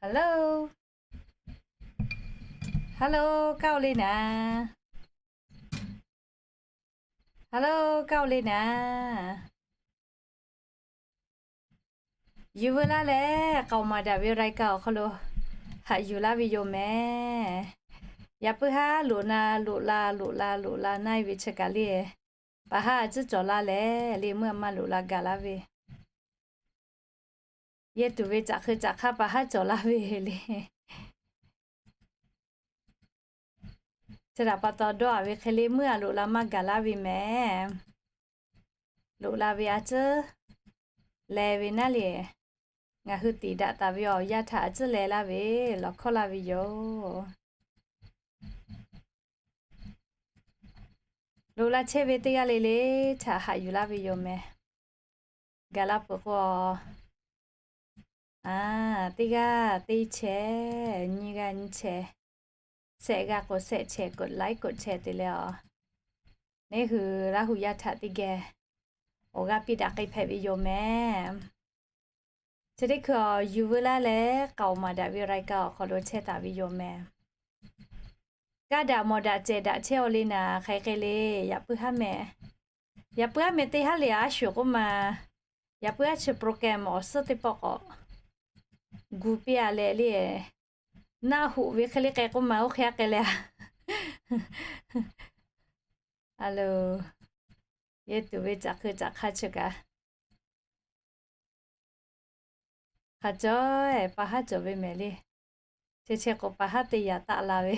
Hello, hello, kaˇ oˇ le naˍ. Hello, kaˇ oˇ le naˍ. Yuˬ veu laˇ leh k'aoˍ maˍ daꞈ ve รายการ awˬ hk'aw lo haꞈ yuˬ laˇ ve yoˬ mehˍ. Yaꞈ puiˉ haˉ loꞈ la loꞈ la loꞈ la loꞈ la naˆ e ve chi kaꞈ le, pa haˉ a ciˉ cawˬ la leh le meuˇ a maˇ loꞈ la gaˬ laˇ ve, yehˬ tuˬ ve caꞈ hk'eu caꞈ hk'aˇ pa haˉ cawˬ laˇ ve le. Chi htaꞈ pa taw dawˇ a ve hk'e le meuˇ a loꞈ la maˇ gaˬ laˇ ve mehˍ. Loꞈ la ve a ciˉ leh ve naˆ le, ngaˬ hui tiꞈ daꞈ taˍ ve awˬ yanˇ htaꞈ a ciˉ leh laˇ ve, lawˬ hkawˇ laˇ ve yoˬ. Loꞈ la chehˇ ve teˇ g'aˇ le le htaꞈ haꞈ yuˬ laˇ ve yoˬ mehˍ. Gaˬ la peuˬ k'o, a, teˇ g'aˇ teˇ chehˇ, nyiˇ g'aˇ nyiˇ chehˇ, shehˆ g'aˇ k'o shehˆ chehˇ กดไลค์ กดแชร์ te leh a, neˇ hui Laˇ hu yaˇ htaꞈ teˇ geh awˬ g'aˇ piˇ daꞈ k'ai hpehꞈ ve yoˬ mehˍ. Chi teˇ hkui a yuˬ veu laˇ leh k'aoˍ maˍ daꞈ ve รายการ awˬ hk'aw lo chehˇ taˍ ve yoˬ mehˍ. Kaˇ daꞈ mawˬ daꞈ cehˬ daꞈ chehˇ aw le naˍ, hk'aˬ hk'e le, yaꞈ puiˉ haˉ mehˍ, yaꞈ puiˉ haˉ mehˍ teˇ haˉ le a shuˍ k'oˆ ma, yaꞈ puiˉ haˉ chi โปรแกรม awˬ suhˉ teˇ pawˆ k'awꞈ gu piˇ a leh le, naˆ hoꞈ ve hk'e le k'ai k'oˆ ma oˇ hk'e a k'ai leh a. A lo, yehˬ tuˬ ve caꞈ hk'eu caꞈ hk'aˇ chi kaꞈ hk'a cawˬ, pa haˉ cawˬ ve mehˍ le. Chehˇ chehˇ k'o pa haˉ te yaꞈ taˆ la ve.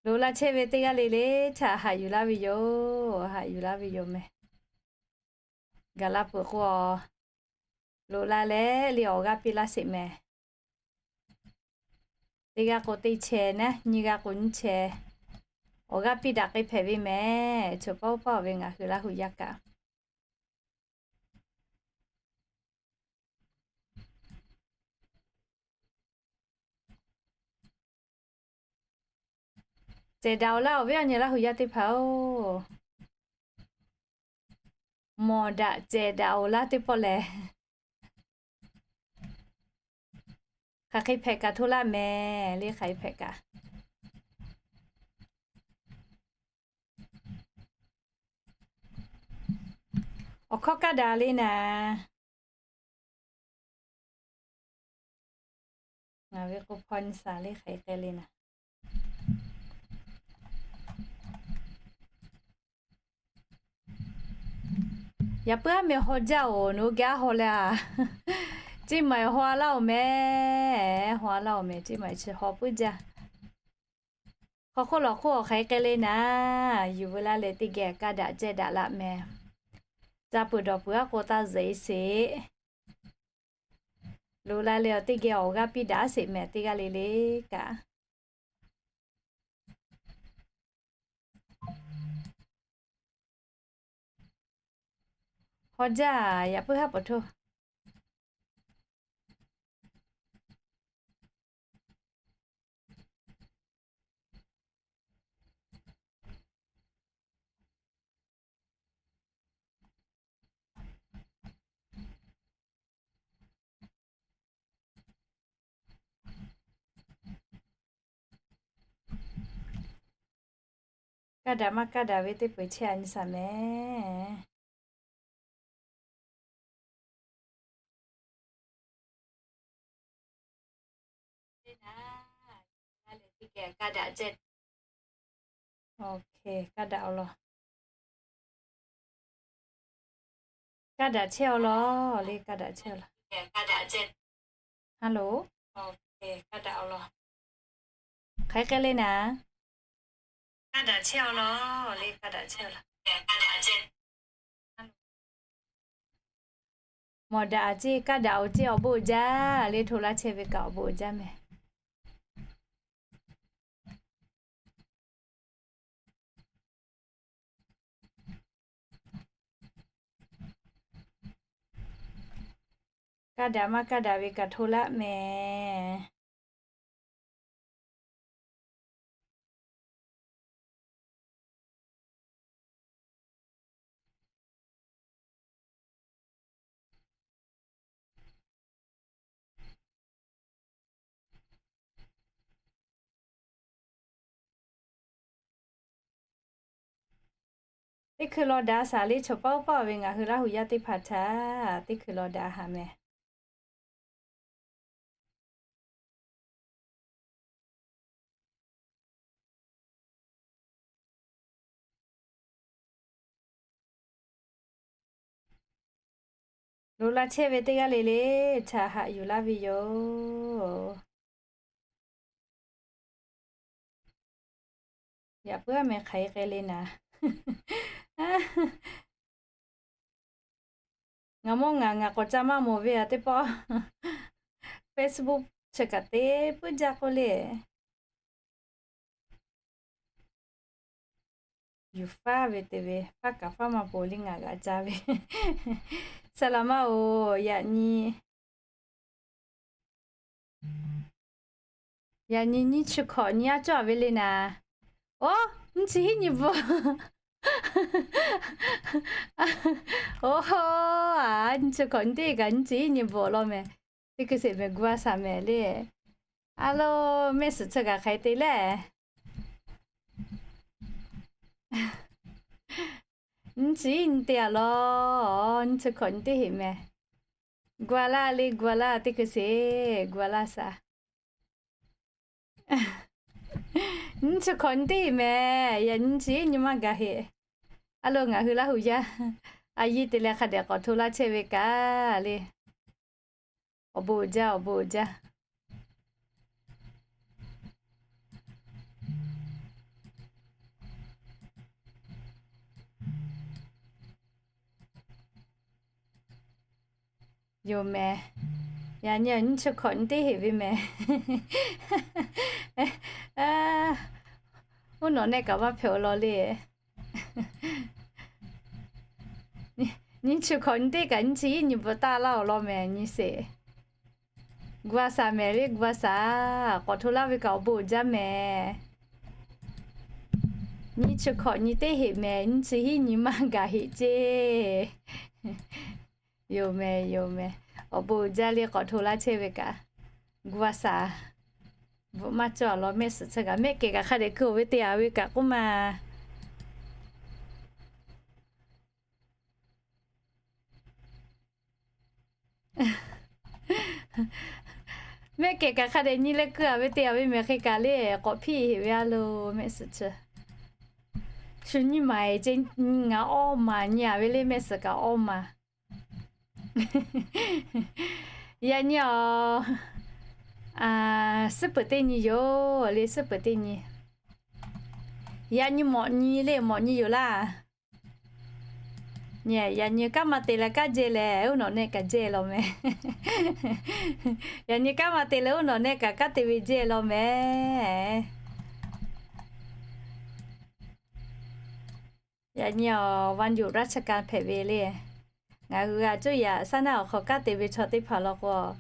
Loꞈ la chehˇ ve teˇ g'aˇ le le htaꞈ haꞈ yuˬ laˇ ve yoˬ, haꞈ yuˬ laˇ ve yoˬ mehˍ. Gaˬ la peuˬ k'o, loꞈ la leh le awˬ g'aˇ piˇ laˇ sheˍ mehˍ. Teˇ g'aˇ k'o teˇ chehˇ naˉ, nyiˇ g'aˇ k'o nyiˇ chehˇ, awˬ g'aˇ piˇ daꞈ k'ai hpehꞈ ve mehˍ. Choˬ paˇ oˇ paˇ ve ngaˬ hui Laˇ hu yaˇ kaꞈ cehˬ daꞈ awˬ laˇ awˬ viˉ awˬ nyi Laˇ hu yaˇ teˇ hpaˍ-oˬ, mawˬ daꞈ cehˬ daꞈ awˬ laˇ teˇ pawˆ lehˬ, hk'aˬ hk'e hpehꞈ kaꞈ hto laˇ mehˍ le, hk'aˬ hk'e hpehꞈ kaꞈ. Awˬ hkawˇ kaˇ daꞈ le naˍ. Ngaˬ ve k'o hpaw nyi shaˍ le, hk'aˬ hk'e le naˍ. Yaꞈ puiˉ aˉ meh haw jaˇ-oˬ, nawˬ hui geh aˉ haw leh a. Ceˇ maˬ haw a laˇ-oˬ mehˍ, haw a laˇ-oˬ mehˍ, ceˇ maˬ chi haw puiˉ jaˇ. Hk'aw hk'oˆ lawˬ hk'oˆ awˬ hk'aˬ hk'e le naˍ, yuˬ veu laˇ leh teˇ geh kaˇ daꞈ cehˇ daꞈ laꞈ mehˍ. Ca peuˬ dawˬ peuˬ aˉ k'o taˇ zeꞈ sheˍ. Loꞈ la leh awˬ teˇ geh awˬ g'aˇ piˇ daꞈ sheˍ mehˍ, teˇ g'aˇ le le kaꞈ. Haw jaˇ, yaꞈ puiˉ haˉ pawˍ htoˇ. Kaˇ daꞈ maˇ kaˇ daꞈ ve teˇ peu-eˬ chehˇ a nyi shaˍ mehˍ. Kaˇ daꞈ awˬ lawn. Kaˇ daꞈ chehˇ awˬ lawn le, kaˇ daꞈ chehˇ awˬ lawn. Hello. Hk'aˬ hk'e le naˍ. Kaˇ daꞈ chehˇ awˬ lawn le, kaˇ daꞈ chehˇ awˬ lawn. Mawˬ daꞈ a ceˇ, kaˇ daꞈ awˬ ceˇ awˬ bon uiˍ jaˇ le, hto laˇ chehˇ ve kaꞈ awˬ bon uiˍ jaˇ mehˍ. Kaˇ daꞈ maˇ kaˇ daꞈ ve kaꞈ hto laˇ mehˍ. Teˇ hkui law daꞈ shaˍ le, chaw paˇ oˇ paˇ ve ngaˬ hui Laˇ hu yaˇ teˇ hpaˍ htaꞈ teˇ hkui law daꞈ haˍ mehˍ. Lo laˇ chehˇ ve teˇ g'aˇ le le, htaꞈ haꞈ yuˬ laˇ ve yoˬ. Yaꞈ puiˉ meh hk'aˬ hk'e le naˍ. Ngaˬ mawˇ ngaˬ ngaˬ k'awꞈ ca maˇ mawˬ ve a teˇ pawˆ. Facebook chi kaꞈ te puiˉ jaˇ k'oˆ le. Yuˬ faˉ ve te ve, faˉ kaꞈ faˉ maˇ poˬ le ngaˬ g'a ca ve. Saˍ laˍ maˇ oˬ, yaꞈ nyi, yaꞈ nyi nyiˇ chi hkawꞈ nyi aˉ cawˇ a ve le naˍ. Oˇ, nyiˇ chi hiˉ nyi bvuhꞈ. Oˇ, a, nyiˇ chi hkawꞈ nyi teˇ kaꞈ nyiˇ chi hiˉ nyi bvuhꞈ law mehˍ. Teˇ hkui sheˍ mehˍ gu a shaˍ mehˍ le. A lo, mehˆ suhˍ chi kaꞈ hk'aˬ hk'e te le. Nyiˇ chi hiˉ nyi te a law, nyiˇ chi hkawꞈ nyi teˇ heꞈ mehˍ. Gu a laˇ le, gu a laˇ teˇ hkui sheˍ, gu a laˇ shaˍ. Nyiˇ chi hkawꞈ nyi teˇ heꞈ mehˍ, yaꞈ nyi nyiˇ chi hiˉ nyi maˇ gaˬ heꞈ. A lo, ngaˬ hui Laˇ hu yaˇ a yiˇ te leh hk'a dehꞈ k'awꞈ hto laˇ chehˇ ve kaꞈ le. Awˬ bon uiˍ jaˇ, awˬ bon uiˍ jaˇ. Yoˬ mehˍ. Yaꞈ nyi awˬ nyiˇ chi hkawꞈ nyi teˇ heꞈ ve mehˍ. Uˉ nawꞈ nehˆ kaꞈ maˇ hpehꞈ-o law le. Nyiˇ chi hkawꞈ nyi teˇ kaꞈ nyiˇ chi hiˉ nyi bvuhꞈ taˇ laˇ-oˬ law mehˍ nyi sheˍ. Gu a shaˍ mehˍ le, gu a shaˍ. K'awꞈ hto laˇ ve kaꞈ awˬ bon uiˍ jaˇ mehˍ. Nyiˇ chi hkawꞈ nyi teˇ heꞈ mehˍ, nyiˇ chi hiˉ nyi maˇ gaˬ heꞈ ceˇ. Yoˬ mehˍ, yoˬ mehˍ. Awˬ bon uiˍ jaˇ le k'awꞈ hto laˇ chehˇ ve kaꞈ. Gu a shaˍ. Bvuhꞈ maˇ cawˇ a law mehˆ suhˍ chi kaꞈ, mehˆ kehˬ kaꞈ hk'a dehꞈ keu-oˬ ve te a ve kaꞈ k'oˆ ma. Mehˆ kehˬ kaꞈ hk'a dehꞈ nyi leh keu a ve te a ve mehˍ hk'e kaꞈ le k'awꞈ hpiˇ heꞈ ve a lo mehˆ suhˍ chi. Shu nyiˇ maˬ ce, ngaˬ awˇ maˬ nyi a ve le mehˆ suhˍ kaꞈ awˇ maˬ. Yaꞈ nyi awˬ, suhˉ peuˬ teˇ nyi yoˬ le, suhˉ peuˬ teˇ nyi. Yaꞈ nyi mawꞈ nyi le, mawꞈ nyi yoˬ laˇ. Yaꞈ nyi kanˉ maˇ te leh kanˉ jehˇ leh uˉ nawꞈ nehˆ kaꞈ jehˇ law mehˍ. Yaꞈ nyi kanˉ maˇ te leh uˉ nawꞈ nehˆ kaꞈ kanˉ te ve jehˇ law mehˍ. Yaꞈ nyi awˬ วันหยุดราชการ hpehꞈ ve le. Ngaˬ hui a coˇ yaꞈ shaˉ naˆ awˬ hk'aw kanˉ te ve chaw teˇ hpaˍ law k'o,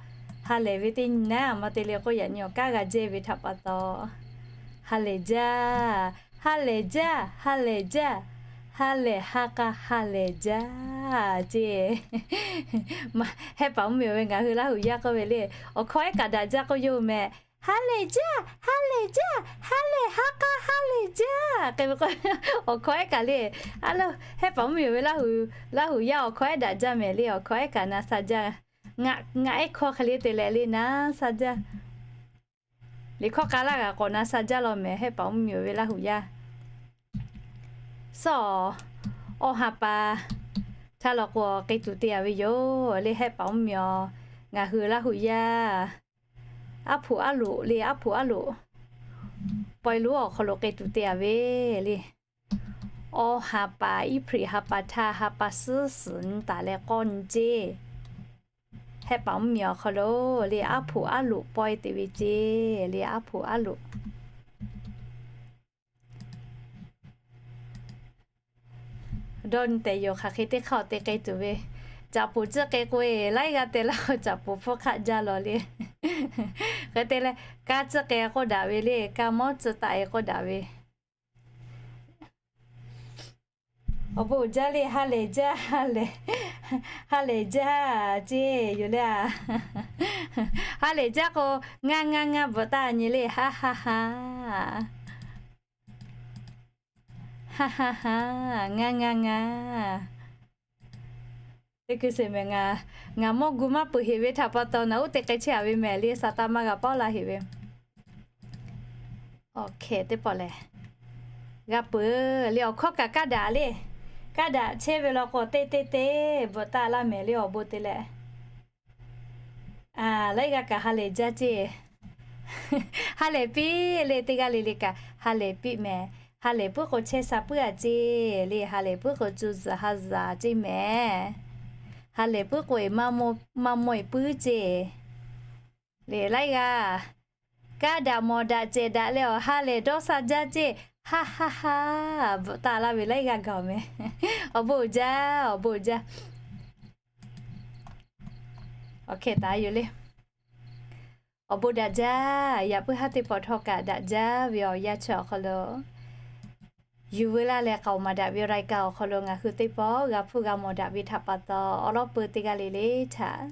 ha lehˬ ve teˇ nyi naˉ maˇ te le k'o, yaꞈ nyi awˬ kanˉ g'a jehˇ ve htaꞈ pa taw, ha lehˬ jaˇ, ha lehˬ jaˇ, ha lehˬ jaˇ, ha lehˬ ha k'a ha lehˬ jaˇ ceˇ. Hehˆ paˍ mvuhˇ miˬ ve ngaˬ hui Laˇ hu yaˇ k'oˆ ve le, awˬ hkaw ehˉ kaꞈ daꞈ jaˇ k'oˆ yoˬ mehˍ. Ha lehˬ jaˇ, ha lehˬ jaˇ, ha lehˬ ha k'a ha lehˬ jaˇ k'oˆ ve k'o, awˬ hkaw ehˉ kaꞈ le. A lo, hehˆ paˍ mvuhˇ miˬ ve Laˇ hu, Laˇ hu yaˇ awˬ hkaw ehˉ daꞈ jaˇ mehˍ le, awˬ hkaw ehˉ kaꞈ na sha jaˇ. Ngaˬ ehˉ hkawˇ hk'e le te leh le na sha jaˇ. Liꞈ hkawˇ k'a laˇ g'a k'awꞈ na sha jaˇ law mehˍ, hehˆ paˍ mvuhˇ miˬ ve Laˇ hu yaˇ. Suhˉ, awˬ ha pa htaˇ law k'o k'ai tuˬ te a ve yoˬ le, hehˆ paˍ mvuhˇ miˬ awˬ, ngaˬ hui Laˇ hu yaˇ aˉ hpuꞈ aˉ loꞈ le, aˉ hpuꞈ aˉ loꞈ pawehˇ lonˉ awˬ hk'aw lo k'ai tuˬ te a ve le. Awˬ ha pa, Iˉhpriꞈ ha pa htaˇ ha pa suhˉ suhˍ nyi taˍ leh k'awˇ nyi ceˇ. Hehˆ paˍ mvuhˇ miˬ awˬ hk'aw lo le aˉ hpuꞈ aˉ loꞈ pawehˇ te ve ceˇ le, aˉ hpuꞈ aˉ loꞈ. Dawˇ nyi tehꞈ yoˬ, hk'aˬ hk'e teˇ hk'aˇ awˬ te k'ai tuˬ ve. Caꞈ poˍ tcuhˉ k'ai k'o e, laiˉ g'aˇ teh laˇ k'o caꞈ poˍ hpfuhˇ hk'aˆ jaˇ law le. Hk'e te leh, kaˇ tcuhˉ k'ai k'oˆ daꞈ ve le, kaˇ mawˉ tcuhˉ taˆ e k'oˆ daꞈ ve. Awˬ bon uiˍ jaˇ le, ha lehˬ jaˇ, ha lehˬ, ha lehˬ jaˇ ceˇ yoˬ le a. Ha lehˬ jaˇ k'o, ngaˇ ngaˇ ngaˇ bvuhꞈ taˇ nyi le, haˉ haˉ haˉ. Ha ha ha, ngaˬ ngaˬ ngaˬ. Teˇ hkui sheˍ mehˍ, ngaˬ mawˇ gu maˇ peuˬ heꞈ ve htaꞈ pa taw, naˬ uˉ te k'ai chehˇ a ve mehˍ le, saˍ taˍ maˇ g'a pawˆ la heꞈ ve. Awˬ hkeh teˇ pawˆ lehˬ, g'a peuˬ le. Awˬ hkawˇ kaꞈ kaˇ daꞈ le. Kaˇ daꞈ chehˇ ve law k'o, teˇ teˇ teˇ bvuhꞈ taˍ laˇ mehˍ le, awˬ bon te leh. Laiˉ g'aˇ kaꞈ ha lehˬ jaˇ ceˇ. Ha lehˬ piˇ le, teˇ g'aˇ le le kaꞈ ha lehˬ piˇ mehˍ. Ha lehˬ puiˉ k'o chehˇ sha puiˉ a ceˇ le, ha lehˬ puiˉ k'o cuˇ zuhˬ ha zuhˬ ceˇ mehˍ. Ha lehˬ puiˉ k'o eˬ maˇ mawˇ eˬ puiˉ ceˇ le. Laiˉ g'aˇ kaˇ daꞈ mawˬ daꞈ cehˬ daꞈ leh awˬ ha lehˬ dawˇ sha jaˇ ceˇ. Ha ha ha, bvuhꞈ taˍ laˇ ve laiˉ g'aˇ gaˬ mehˍ. Awˬ bon jaˇ, awˬ bon jaˇ. Awˬ hkeh taˍ yoˬ le. Awˬ bon daꞈ jaˇ. Yaꞈ puiˉ haˉ teˇ pawˆ htawˇ kaꞈ daꞈ jaˇ ve awˬ yanˇ chi awˬ hk'aw lo, yuˬ veu laˇ leh k'aoˍ maˍ daꞈ ve รายการ awˬ hk'aw lo ngaˬ hui teˇ pawˆ g'a hpuˇ g'a mawˬ daꞈ ve htaꞈ pa taw, awˬ lawn peu teˇ g'aˇ le le htaꞈ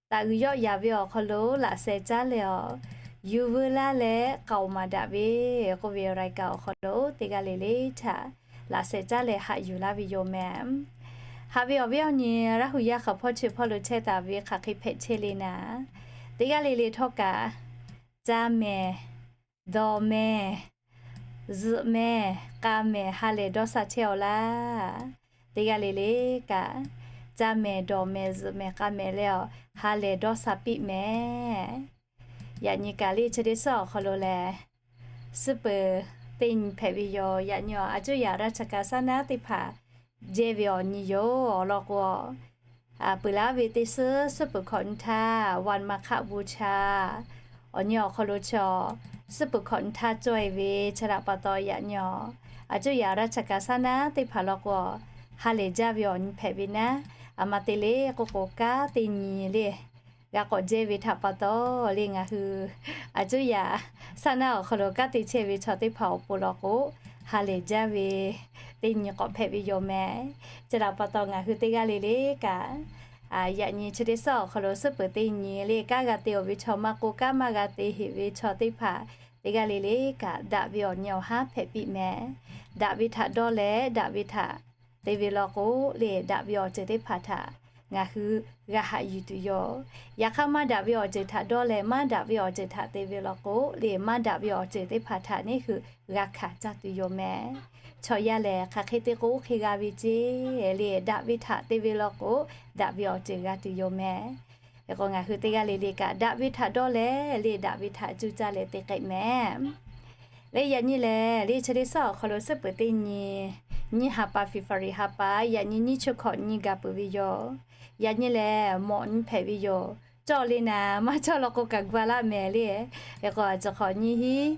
taꞈ g'uiˬ yawˆ yaˍ ve awˬ hk'aw lo laꞈ sheh caˉ leh awˬ, yuˬ veu laˇ leh k'aoˍ maˍ daꞈ ve k'oˆ ve รายการ awˬ hk'aw lo teˇ g'aˇ le le htaꞈ laꞈ sheh caˉ leh haꞈ yuˬ laˇ ve yoˬ mehˍ. Haꞈ ve awˬ viˉ awˬ nyi Laˇ hu yaˇ hk'aˬ hpawˇ chi hpawˇ lo chehˇ taˍ ve hk'aˬ hk'e hpehꞈ chehˇ le naˍ, teˇ g'aˇ le le htawˇ kaꞈ, caˇ mehˍ, dawˬ mehˍ, zuhꞈ mehˍ, k'a mehˍ, ha lehˬ dawˇ sha chehˇ awˬ laˇ. Teˇ g'aˇ le le kaꞈ, caˇ mehˍ, dawˬ mehˍ, zuhꞈ mehˍ, k'a mehˍ leh awˬ ha lehˬ dawˇ sha piˇ mehˍ. Yaꞈ nyi kaꞈ le chi teˇ suhˉ awˬ hk'aw lo lehˬ, suhˉ peuˬ teˇ nyi hpehꞈ ve yoˬ. Yaꞈ nyi awˬ a cuˇ yaꞈ ราชการ saˉ naˉ teˇ hpaˍ jehˇ ve awˬ nyi yoˬ. Awˬ lawn k'o, peuˬ laˇ ve teˇ suhˉ suhˉ peuˬ hkawꞈ nyi htaˇ วันมาฆบูชา awˬ nyi awˬ hk'aw lo chaw suhˉ peuˬ hkawꞈ nyi htaˇ cawˇ e ve chi htaꞈ pa taw, yaꞈ nyi awˬ a cuˇ yaꞈ ราชการ saˉ naˉ teˇ hpaˍ law k'o, ha lehˬ jaˇ ve awˬ nyi hpehꞈ ve naˉ, a ma te le k'oˆ k'o, kanˉ teˇ nyi le g'a k'awꞈ jehˇ ve htaꞈ pa taw le, ngaˬ hui a cuˇ yaꞈ saˉ naˉ awˬ hk'aw lo kanˉ te chehˇ ve chaw teˇ hpaˍ awˬ pon law k'o, ha lehˬ jaˇ ve teˇ nyi k'awꞈ hpehꞈ ve yoˬ mehˍ. Chi htaꞈ pa taw ngaˬ hui teˇ g'aˇ le le kaꞈ, yaꞈ nyi chi teˇ suhˉ awˬ hk'aw lo suhˉ peuˬ teˇ nyi le, kanˉ g'a te awˬ ve chaw maˇ k'oˆ, kanˉ maˇ g'a te heꞈ ve chaw teˇ hpaˍ teˇ g'aˇ le le kaꞈ, daꞈ ve awˬ nyi awˬ haˉ hpehꞈ piˇ mehˍ. Daꞈ ve htaꞈ dawˇ leh daꞈ ve htaꞈ te ve law k'o le, daꞈ ve awˬ ceuˬ teˇ hpaˍ htaꞈ ngaˬ hui g'a haꞈ yuˬ tuˬ yoˬ. Yaꞈ hk'aˇ maˇ daꞈ ve awˬ ceuˬ htaꞈ dawˇ leh maˇ daꞈ ve awˬ ceuˬ htaꞈ te ve law k'o le, maˇ daꞈ ve awˬ ceuˬ teˇ hpaˍ htaꞈ neˇ hui g'a hkanˍ caˇ tuˬ yoˬ mehˍ. Chaw yaˇ lehˬ hk'aˬ hk'e te k'o oˇ hk'e g'a ve ceˇ le, daꞈ ve htaꞈ te ve law k'o, daꞈ ve awˬ ceuˬ g'a tuˬ yoˬ mehˍ. Hk'e k'o ngaˬ hui teˇ g'aˇ le le kaꞈ, daꞈ ve htaꞈ dawˇ leh le, daꞈ ve htaꞈ cuˇ caˇ leh te k'ai mehˍ. Le yaꞈ nyi lehˬ, le chi teˇ suhˉ awˬ hk'aw lo suhˉ peuˬ teˇ nyi, nyiˇ ha pa February ha pa, yaꞈ nyi nyiˇ chi hkawꞈ nyi gaˬ peuˬ ve yoˬ. Yaꞈ nyi lehˬ mawꞈ nyi hpehꞈ ve yoˬ. Cawˇ le naˍ, maˇ cawˇ law k'o kaꞈ gu a laˇ mehˍ le. Hk'e k'o chi hk'awꞈ nyiˇ hinˉ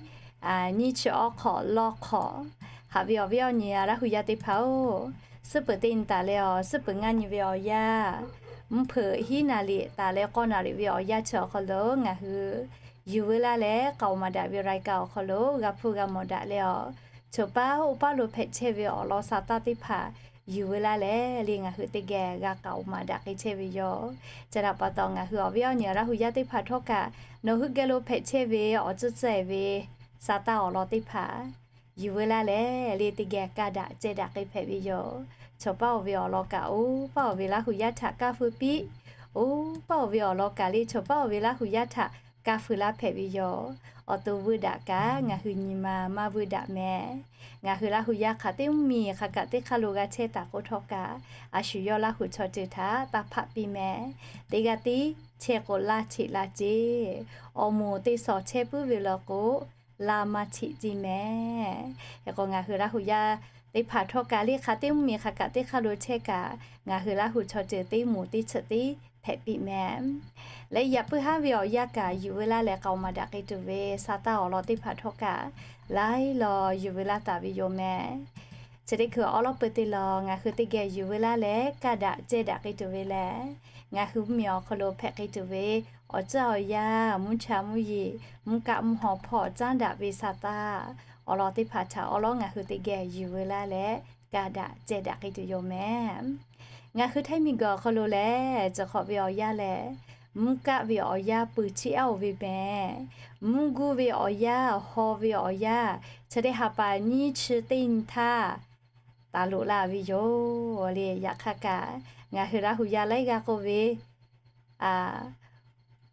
nyiˇ chi awˉ hk'awꞈ lawˇ hk'awꞈ, haꞈ ve awˬ viˉ awˬ nyi Laˇ hu yaˇ teˇ hpaˍ-oˬ, suhˉ peuˬ teˇ nyi taˍ leh awˬ suhˉ peuˬ ngaˇ nyi ve awˬ yanˇ, mvuhˇ hpeuꞈ hiˉ naˍ riˍ taˍ leh k'awˇ naˍ riˍ ve awˬ yanˇ chi awˬ hk'aw lo ngaˬ hui yuˬ veu laˇ leh k'aoˍ maˍ daꞈ ve รายการ awˬ hk'aw lo g'a hpuˇ g'a mawˬ daꞈ leh awˬ, choˬ paˉ oˇ paˉ lo hpehꞈ chehˇ ve awˬ lawn sa taˇ teˇ hpaˍ yuˬ veu laˇ leh le ngaˬ hui teˇ geh g'a k'aoˍ maˍ daꞈ k'ai chehˇ ve yoˬ. Chi htaꞈ pa taw ngaˬ hui awˬ viˉ awˬ nyi Laˇ hu yaˇ teˇ hpaˍ htawˇ kaꞈ, nawˬ hui geh lo hpehꞈ chehˇ ve awˬ tcuhˇ tcuhˇ e ve sa taˇ awˬ lawn teˇ hpaˍ yuˬ veu laˇ leh le teˇ geh kaˇ daꞈ ceh daꞈ k'ai hpehꞈ ve yoˬ. Choˬ paˉ oˇ ve awˬ lawn kaꞈ oˇ paˉ oˇ ve Laˇ hu yaˇ htaꞈ kaˇ feu piˇ. Oˇ paˉ oˇ ve awˬ lawn kaꞈ le choˬ paˉ oˇ ve Laˇ hu yaˇ htaꞈ kaˇ feu laˇ hpehꞈ ve yoˬ. Awˬ to veuˇ daꞈ kaꞈ ngaˬ hui nyi ma maˇ veuˇ daꞈ mehˍ. Ngaˬ hui Laˇ hu yaˇ hk'aˬ teˇ mvuhˇ miˬ hk'a kaꞈ teˇ hk'aˇ lo g'a chehˇ taˍ k'o htawˇ kaꞈ, a shu yawˇ Laˇ hu chaw ceuˬ htaꞈ taˇ hpaˆ piˇ mehˍ. Teˇ g'aˇ tiˉ chehˇ k'o laˇ cheꞈ la ceˇ. Awˬ moˍ teˇ shawˍ chehˇ puiˉ ve law k'o, laˇ maˇ cheꞈ ceˇ mehˍ. Hk'e k'o ngaˬ hui Laˇ hu yaˇ teˇ hpaˍ htawˇ kaꞈ le hk'aˬ teˇ mvuhˇ miˬ hk'a kaꞈ teˇ hk'aˇ lo chehˇ kaꞈ, ngaˬ hui Laˇ hu chaw ceuˬ teˇ moˍ teˇ cheuˬ tiˉ hpehꞈ piˇ mehˍ. Leh yaꞈ puiˉ haˉ ve awˬ yanˇ kaꞈ yuˬ veu laˇ leh k'aoˍ maˍ daꞈ k'ai tuˬ ve sa taˇ awˬ lawn teˇ hpaˍ htawˇ kaꞈ, laiˉ law yuˬ veu laˇ taˍ ve yoˬ mehˍ. Chi teˇ hkui awˉ lawˉ peu teˇ law ngaˬ hui teˇ geh yuˬ veu laˇ leh kaˇ daꞈ ceh daꞈ k'ai tuˬ ve lehˬ, ngaˬ hui mvuhˇ miˬ awˬ hk'aw lo hpehꞈ k'ai tuˬ ve awˬ tcuhˉ awˬ yanˇ, mvuhˇ cha mvuhˇ yeˬ, mvuhˇ kaˆ mvuhˇ haw hpawˇ caˉ daꞈ ve sa taˇ awˬ lawn teˇ hpaˍ htaꞈ awˉ lawˉ ngaˬ hui teˇ geh yuˬ veu laˇ leh kaˇ daꞈ ceh daꞈ k'ai tuˬ yoˬ mehˍ. Ngaˬ hui Htaiˇ miˬguiˬ awˬ hk'aw lo lehˬ, ciˬ hk'awꞈ ve awˬ yanˇ lehˬ, mvuhˇ kaˆ ve awˬ yanˇ peuˬ chiˇ aˉ oˬ ve mehˍ. Mvuhˇ guˇ ve awˬ yanˇ, haw ve awˬ yanˇ, chi teˇ ha pa nyiˇ chi teˇ nyi htaˇ taˍ loꞈ la ve yoˬ le. Yaꞈ hk'aˇ kaꞈ ngaˬ hui Laˇ hu yaˇ laiˉ g'aˇ k'oˆ ve,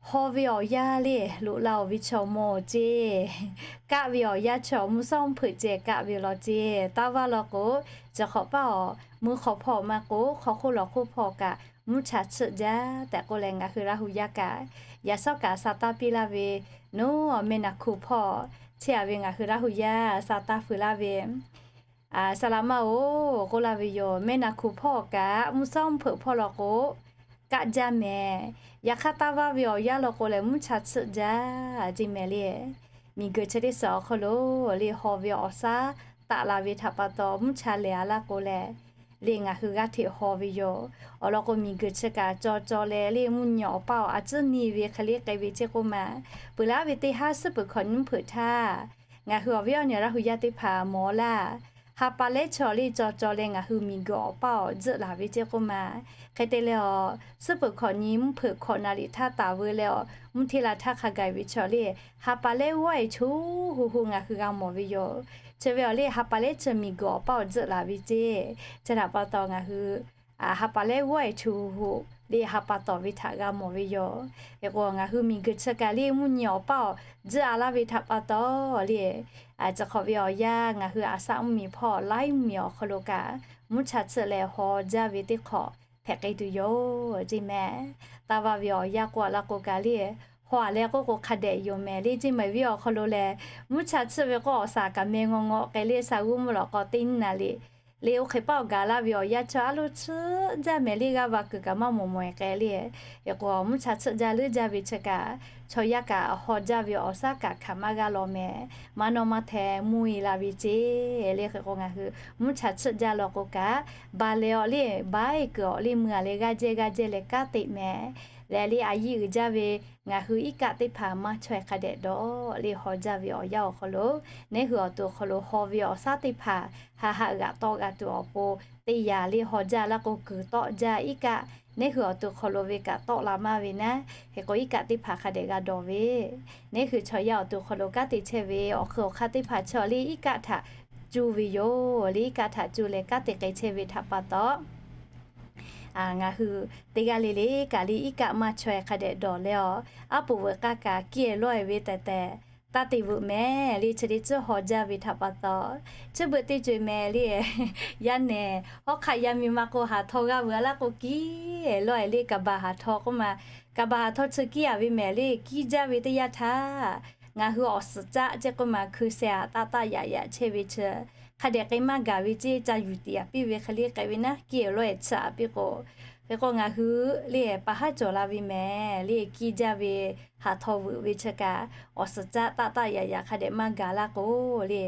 haw ve awˬ yanˇ le, loꞈ la-oˬ ve chaw mawˬ ceˇ. Kaˆ ve awˬ yanˇ chaw mvuhˇ shawˉ mvuhˇ hpeuꞈ ceh kaˆ ve law ceˇ. Taˇ vaˇ law k'o, chi hk'awꞈ paˇ awˬ mui hk'aw hpawˇ maˇ k'o, hk'aw hk'oˆ lawˬ hk'oˆ hpawˇ kaꞈ mvuhˇ cha tsuhˆ jaˇ tehꞈ k'oˆ leh, ngaˬ hui Laˇ hu yaˇ kaꞈ yaꞈ shawˉ kaꞈ sa taˇ piˇ laˇ ve, nawˬ meh naˍ hkuˬ hpawˇ chehˇ a ve ngaˬ hui Laˇ hu yaˇ sa taˇ feu laˇ ve, saˍ laꞈ maˇ-oˬ k'oˆ laˇ ve yoˬ. Meh naˍ hkuˬ hpawˇ kaꞈ mvuhˇ shawˉ mvuhˇ hpeuꞈ hpawˇ law k'o, kaˆ jaˇ mehˍ. Yaꞈ hk'aˇ taˇ vaˇ ve awˬ yanˇ law k'o lehˬ, mvuhˇ cha tsuhˆ jaˇ ceˇ mehˍ le. Miˬ guiˬ chi teˇ suhˍ awˬ hk'aw lo le haw ve awˬ shaˉ taˆ la ve htaꞈ pa taw, mvuhˇ cha lehˬ a laˇ k'o lehˬ, le ngaˬ hui g'aˇ hteꞈ haw ve yoˬ. Awˬ lawn k'o, miˬ guiˬ chi kaꞈ caw caw leh le mvuhˇ nyi awˬ paˇ awˬ a tcuhˉ niˇ ve hk'e le k'ai ve ceˇ k'oˆ ma. Peuˬ laˇ ve teˇ haˉ suhˉ peuˬ hkawꞈ nyi mvuhˇ hpeuꞈ htaˇ, ngaˬ hui awˬ viˉ awˬ nyi Laˇ hu yaˇ teˇ hpaˍ mawˬ laˇ. Ha pa lehˉ chaw le caw caw leh ngaˬ hui miˬ guiˬ awˬ paˇ awˬ tcuhˉ laˬ ve ceˇ k'oˆ ma. Hk'e te leh awˬ, suhˉ peuˬ hkawꞈ nyi mvuhˇ hpeuꞈ hkawꞈ naˍ riˍ htaˇ taˍ veu leh awˬ, mvuhˇ hteˇ la htaˇ hk'a gaˬ ve chaw le, ha pa lehˉ g'awˇ e chu hu hu ngaˬ hui g'a mawˬ ve yoˬ. Chi ve awˬ le ha pa lehˉ chi miˬ guiˬ awˬ paˇ awˬ tcuhˉ laˬ ve ceˇ. Chi htaꞈ pa taw ngaˬ hui ha pa lehˉ g'awˇ e chu hu hu le ha pa tawˍ ve htaꞈ g'a mawˬ ve yoˬ. Hk'e k'o, ngaˬ hui miˬ guiˬ chi kaꞈ le mvuhˇ nyi awˬ paˇ awˬ tcuhˉ a laˇ ve htaꞈ pa taw le, chi hk'awꞈ ve awˬ yanˇ ngaˬ hui aˬ saˆ mvuhˇ miˬ hpawˇ laiˉ mvuhˇ miˬ awˬ hk'aw lo kaꞈ mvuhˇ cha tsuhˆ leh haw jaˇ ve teˇ hk'awꞈ hpehꞈ k'ai tuˬ yoˬ ceˇ mehˍ. Taˇ vaˇ ve awˬ yanˇ k'oˆ a laˇ k'o kaꞈ le, haw a leh k'oˆ k'o hk'a dehꞈ yoˬ mehˍ le ceˇ mehˍ. Viˉ awˬ hk'aw lo lehˬ, mvuhˇ cha tsuhˆ ve k'o awˬ saˍ kaꞈ meh ngaw ngaw k'ai le, saˍ g'uˇ mvuhˇ lawꞈ k'aw teˇ nyiˇ naˍ riˍ le oˇ hk'e paˆ awˬ gaˬ laˇ ve awˬ yanˇ chaw a lo tsuhˆ jaˇ mehˍ le, g'aˇ va kuiˬ kaꞈ maˇ mawˬ mawˬ e k'ai le. Hk'e k'o, mvuhˇ cha tsuhˆ jaˇ leuˉ jaˇ ve chi kaꞈ, chaw yaˇ kaꞈ haw jaˇ ve awˬ shaˉ kaꞈ hkanˍ maˇ g'a law mehˍ. Maˇ nawˇ maˇ hteh mvuhˇ e la ve ceˇ le. Hk'e k'o, ngaˬ hui mvuhˇ cha tsuhˆ jaˇ law k'o kaꞈ, ba leh awˬ le ba e kuiˬ awˬ le mui a leh g'aˇ jehˇ g'aˇ jehˇ leh kanˉ te mehˍ. Leh le a yiˇ uiˍ jaˇ ve ngaˬ hui iˉ kaˆ teˇ hpaˍ maˇ chaweh hk'a dehꞈ dawˬ le haw jaˇ ve awˬ yanˇ awˬ hk'aw lo, neˉ hui awˬ to hk'aw lo haw ve awˬ shaˉ teˇ hpaˍ ha ha g'aꞈ tawˆ g'a tuˬ awˬ pon, teˇ yanˇ le haw jaˇ laˇ k'o kuiˬ tawˆ jaˇ iˉ kaˆ, neˉ hui awˬ to hk'aw lo ve kaꞈ tawˆ la maˇ ve naˉ. Hk'e k'o, iˉ kaˆ teˇ hpaˍ hk'a dehꞈ g'a dawˬ ve, neˉ hui chaw yaˇ awˬ to hk'aw lo kanˉ te chehˇ ve awˬ hk'eun awˬ hk'aˇ teˇ hpaˍ chaw le iˉ kaˆ htaꞈ cuˇ ve yoˬ. Le iˉ kaˆ htaꞈ cuˇ leh kanˉ te k'ai chehˇ ve htaꞈ pa taw, ngaˬ hui teˇ g'aˇ le le kaꞈ le iˉ kaˆ maˇ chaweh hk'a dehꞈ dawˬ leh awˬ, aˉ poꞈ veuꞈ k'aˇ kaꞈ kiˇ e lawˇ e ve tehꞈ tehꞈ, taˇ te veuꞈ mehˍ le chi teˇ tcuhˉ haw jaˇ ve htaꞈ pa taw, chi beuꞈ teˇ co e mehˍ le. Yaˇ nehˬ hawˉ hk'aˆ yaˇ miˇ ma k'o haˍ htaw g'aˇ veuꞈ a laˇ k'o, kiˇ e lawˇ e le kaˍ baˬ haˍ htaw k'oˆ ma. Kaˍ baˬ haˍ htaw chi kiˇ a ve mehˍ le, kiˇ jaˇ ve teˇ yanˇ htaˇ, ngaˬ hui awˬ suhˍ caˆ ceˇ k'oˆ ma, hkui sheh a taˆ taˆ yaꞈ yaꞈ chehˇ ve chi hk'a dehꞈ k'ai maˇ gaˬ ve ceˇ, ca yuˬ tiꞈ a piˇ ve hk'e le k'ai ve naˉ, kiˇ e lawˇ e tsuhꞈ a piˇ k'o. Hk'e k'o, ngaˬ hui le paˍ haˉ cawˬ la ve mehˍ le, kiˇ jaˇ ve haˍ htaw veuꞈ ve chi kaꞈ awˬ suhˍ caˆ taˆ taˆ yaꞈ yaꞈ hk'a dehꞈ maˇ gaˬ laˇ k'o le,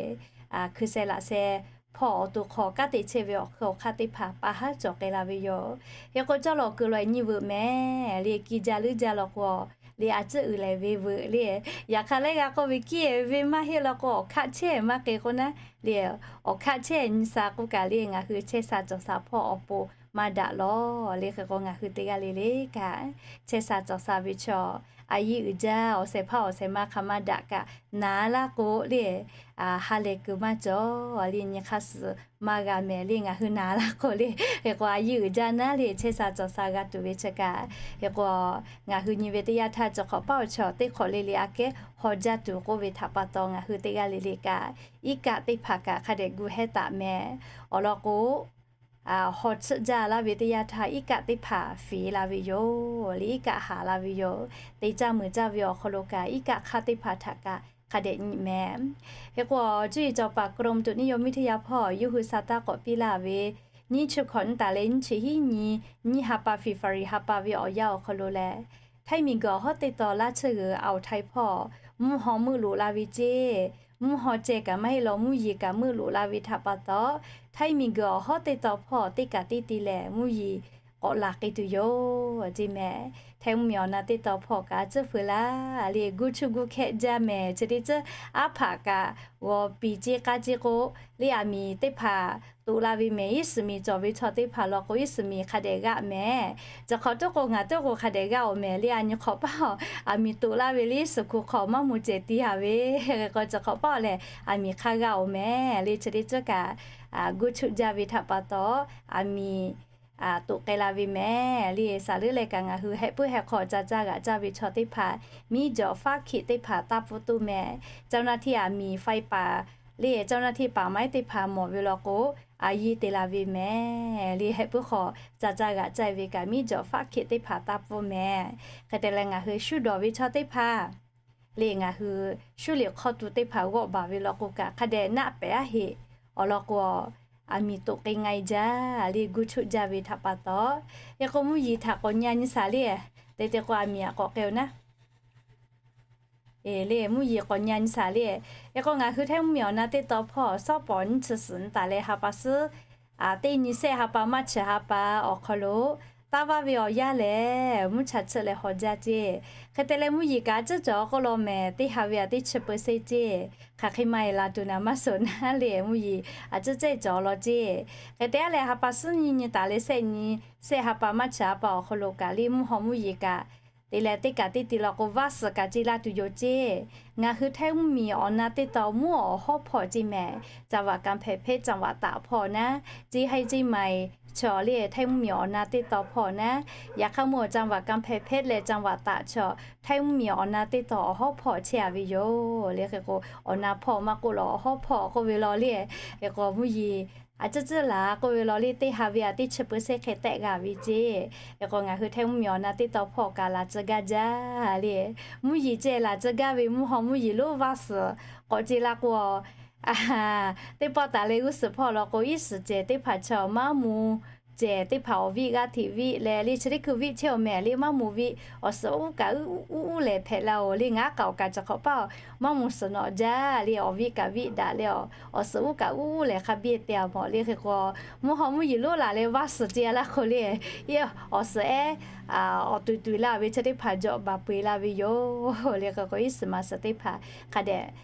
hkui sheh laꞈ sheh hpawˇ awˬ to hk'aw kanˉ te chehˇ ve awˬ hk'eun awˬ hk'aˇ teˇ hpaˍ paˍ haˉ cawˬ k'ai la ve yoˬ. Hk'e k'o, cawˇ lawˬ kuiˬ lawˬ e nyi veuꞈ mehˍ le, kiˇ jaˇ leuˉ jaˇ law k'o, le a tcuhˉ uiˍ lehˍ ve veuꞈ le. Yaꞈ hk'aˇ lehˉ g'a k'oˆ ve, kiˇ e ve maˇ heˆ law k'o, awˬ hkaˆ chehˇ maˇ k'ai k'oˆ naˉ le. Awˬ hkaˆ chehˇ nyi sha k'oˆ kaꞈ le, ngaˬ hui chehˇ sha cawˬ sha hpawˇ awˬ pon maˇ daꞈ lawˬ le. Hk'e k'o, ngaˬ hui teˇ g'aˇ le le kaꞈ chehˇ sha cawˬ sha ve chaw, a yiˇ uiˍ jaˇ awˬ shehˍ hpaˇ awˬ shehˍ ma hk'a maˇ daꞈ kaꞈ naˍ laˇ k'o le, ha lehˬ kuiˬ maˇ cawˬ le, nyi hk'aˇ suh maˇ g'a mehˍ le, ngaˬ hui naˍ laˇ k'o le. Hk'e k'o, a yiˇ uiˍ jaˇ naˉ le chehˇ sha cawˬ sha g'a tuˬ ve chi kaꞈ. Hk'e k'o, ngaˬ hui nyi ve teˇ yanˇ htaˇ, cawˬ hk'awꞈ paˉ awˬ chaw teˇ hk'awꞈ le le aꞈ kehˉ haw jaˇ tuˬ k'oˆ ve htaꞈ pa taw, ngaˬ hui teˇ g'aˇ le le kaꞈ iˉ kaˆ teˇ hpaˍ kaꞈ hk'a dehꞈ gu hehˉ taˍ mehˍ. Awˬ lawn k'o, haw tsuhˆ jaˇ laˇ ve teˇ yanˇ htaˇ iˉ kaˆ teˇ hpaˍ feˍ la ve yoˬ le, iˉ kaˆ haˍ la ve yoˬ. Te caˇ meuˍ caˇ ve awˬ hk'aw lo kaꞈ iˉ kaˆ hk'aˇ teˇ hpaˍ htaꞈ kaꞈ hk'a dehꞈ nyi mehˍ. Hk'e k'o, cuˇ yiˍ cawˬ paˍ กรมอุตุนิยมวิทยา hpawˇ yawˇ hui sa taˇ k'awꞈ piˇ laˇ ve, nyiˇ chi hkawꞈ nyiˇ taˍ leh nyiˇ chi hiˉ nyi, nyiˇ ha pa February ha pa ve awˬ yanˇ awˬ hk'aw lo lehˬ, Htaiˇ miˬ guiˬ awˬ hawˉ teˇ taw laˇ tsuhˇ g'uiˬ Aoˍ Htaiˇ hpawˇ mvuhˇ haw meuˆ loꞈ la ve ceˇ. Mvuhˇ haw ceh kaꞈ maˇ heˆ law, mvuhˇ yeˬ kaꞈ meuˆ loꞈ la ve htaꞈ pa taw, Htaiˇ miˬ guiˬ awˬ hawˉ teˇ taw hpawˇ teˇ kaꞈ teˇ te lehˬ, mvuhˇ yeˬ k'awꞈ laˬ k'ai tuˬ yoˬ ceˇ mehˍ. Htaiˇ mvuhˇmiˬ awˬ na teˇ taw hpawˇ kaꞈ tcuhˉ feu laˇ le, guˇ chuˆ guˇ hkehˆ jaˇ mehˍ. Chi teˇ tcuhˉ aˉ hpaꞈ kaꞈ g'aw piˍ ceˇ k'aˇ ceˇ k'o, le aˬ miˍ teˇ hpaˍ toꞈ la ve mehˍ. Iˉ suhˍ miˬ cawˬ ve chaw teˇ hpaˍ law k'o, iˉ suhˍ miˬ hk'a dehꞈ g'aˆ mehˍ. Chi hk'awꞈ tuˉ k'o ngaˬ tuˉ k'o hk'a dehꞈ g'aˆ-oˬ mehˍ. Le a nyi hk'awꞈ paˇ aˬ miˍ toꞈ laˇ ve le, suhˍ hk'oˍ hk'aw maˇ mvuh cehˬ tiˉ haˍ ve k'o, chi hk'awꞈ paˇ lehˬ aˬ miˍ hk'aˇ g'aˆ-oˬ mehˍ. Le chi teˇ tcuhˉ kaꞈ guˇ chuˆ jaˇ ve htaꞈ pa taw, aˬ miˍ toꞈ k'ai la ve mehˍ. Le saˍ leuˉ leh kaꞈ ngaˬ hui heh puiˉ heh hk'aw ca caˇ g'aꞈ caˇ ve chaw teˇ hpaˍ, miˉ jawꞈ faˉ hkiˆ teˇ hpaˍ taˇ pfuhˇ tuˬ mehˍ. เจ้าหน้าที่ aˬ miˍ ไฟป่า le เจ้าหน้าที่ป่าไม้ teˇ hpaˍ mawˬ ve law k'o, a yiˇ te la ve mehˍ. Le heh puiˉ hk'aw ca caˇ g'aꞈ caˇ ve kaꞈ miˉ jawꞈ faˉ hkiˆ teˇ hpaˍ taˇ pfuhˇ mehˍ. Hk'e te leh ngaˬ hui shu dawˬ ve chaw teˇ hpaˍ le ngaˬ hui shu liꞈ hk'aw tuˬ teˇ hpaˍ g'awˆ baˬ ve law k'o kaꞈ hk'a dehꞈ naˆ pehˍ aˉ heꞈ. Awˬ lawn k'o, aˬ miˍ toꞈ k'ai nga e jaˇ le, guˇ chuˆ jaˇ ve htaꞈ pa taw. Hk'e k'o mvuhˇ yeˬ htaꞈ k'awꞈ nyi a nyi shaˍ le, te te k'o aˬ miˍ aꞈ k'awꞈ k'ai-oˬ naˉ. Le mvuhˇ yeˬ k'awꞈ nyi a nyi shaˍ le. Hk'e k'o ngaˬ hui Htaiˇ mvuhˇmiˬ awˬ na teˇ taw hpawˇ shawˉ pawˍ nyiˇ chi suhˍ nyi taˍ leh ha pa suhˉ teˇ nyi sehˆ ha pa maˇ chi ha pa awˬ hk'aw lo, taˇ vaˇ ve awˬ yanˇ lehˬ mvuhˇ cha chiˆ leh haw jaˇ ceˇ. Hk'e te leh mvuhˇ yeˬ kaꞈ a ciˉ cawˬ k'oˆ law mehˍ, teˇ ha ve aꞈ teˇ chi peu seˇ ceˇ. Hk'aˬ hk'e maˇ e la tuˬ naˍ maˇ suhˍ naˉ le, mvuhˇ yeˬ a ciˉ cehˇ cawˬ law ceˇ. Hk'e te a leh ha pa suhˉ nyiˇ nyi taˍ leh sehˆ nyi sehˆ ha pa maˇ chi ha pa awˬ hk'aw lo kaꞈ le mvuhˇ haw mvuhˇ yeˬ kaꞈ te leh teˇ kaꞈ teˇ ti law k'o vaˇ suhˍ kaꞈ ce la tuˬ yoˬ ceˇ. Ngaˬ hui Htaiˇ mvuhˇmiˬ awˬ na teˇ taw mvuhˇ awˬ hawˉ hpawˇ ceˇ mehˍ. จังหวัดกำแพงเพชร จังหวัดตาก hpawˇ naˉ, ceˇ haiˇ ceˇ maiˍ chaw le Htaiˇ mvuhˇmiˬ awˬ na teˇ taw hpawˇ naˉ, yaꞈ hk'aˇ mvuhˇ จังหวัดกำแพงเพชร leh จังหวัดตาก chaw Htaiˇ mvuhˇmiˬ awˬ na teˇ taw awˬ hawˉ hpawˇ chehˇ a ve yoˬ le. Hk'e k'o awˬ na hpawˇ maˇ k'oˆ law awˬ hawˉ hpawˇ k'oˆ ve law le. Hk'e k'o mvuhˇ yeˬ a ciˉ ciˉ laˬ k'oˆ ve law le, teˇ ha ve aꞈ teˇ chi peu seˇ hk'e tehˆ g'a ve ceˇ. Hk'e k'o ngaˬ hui Htaiˇ mvuhˇmiˬ awˬ na teˇ taw hpawˇ kaꞈ laˬ tcuh gaˇ jaˇ le. Mvuhˇ yeˬ ceh laˬ tcuh gaˇ ve mvuhˇ haw mvuhˇ yeˬ lonˉ vaˇ suhˍ k'awꞈ ce la k'o, teˇ pawˆ taˍ leh g'uˇ suhˍ hpawˇ law k'o iˉ suhˍ cehˬ teˇ hpaˍ chaw maˇ mvuh cehˬ teˇ hpaˍ awˬ viˆ g'aˇ hteꞈ viˆ leh le chi teˇ hkui viˆ chehˇ-oˬ mehˍ le maˇ mvuh viˆ awˬ suhˍ uˉ kaꞈ uˉ uˉ lehˬ hpehꞈ la-oˬ le. Ngaˬ kaꞈ awˬ kaꞈ chi hk'awꞈ paˇ maˇ mvuh suhˍ nawꞈ jaˇ le, awˬ viˆ kaꞈ viˆ daꞈ leh awˬ suhˍ uˉ kaꞈ uˉ uˉ lehˬ hk'a biˇ te a mawˬ le. Hk'e k'o mvuhˇ haw mvuhˇ yeˬ lonˉ laˬ leh vaˇ suhˍ ce a laˇ k'o le, awˬ suhˍ ehˉ awˬ tuˬ tuˬ la ve chi teˇ hpaˍ jawꞈ baˬ peu eˬ la ve yoˬ le. Hk'e k'o iˉ suhˍ ma suhˍ teˇ hpaˍ hk'a dehꞈ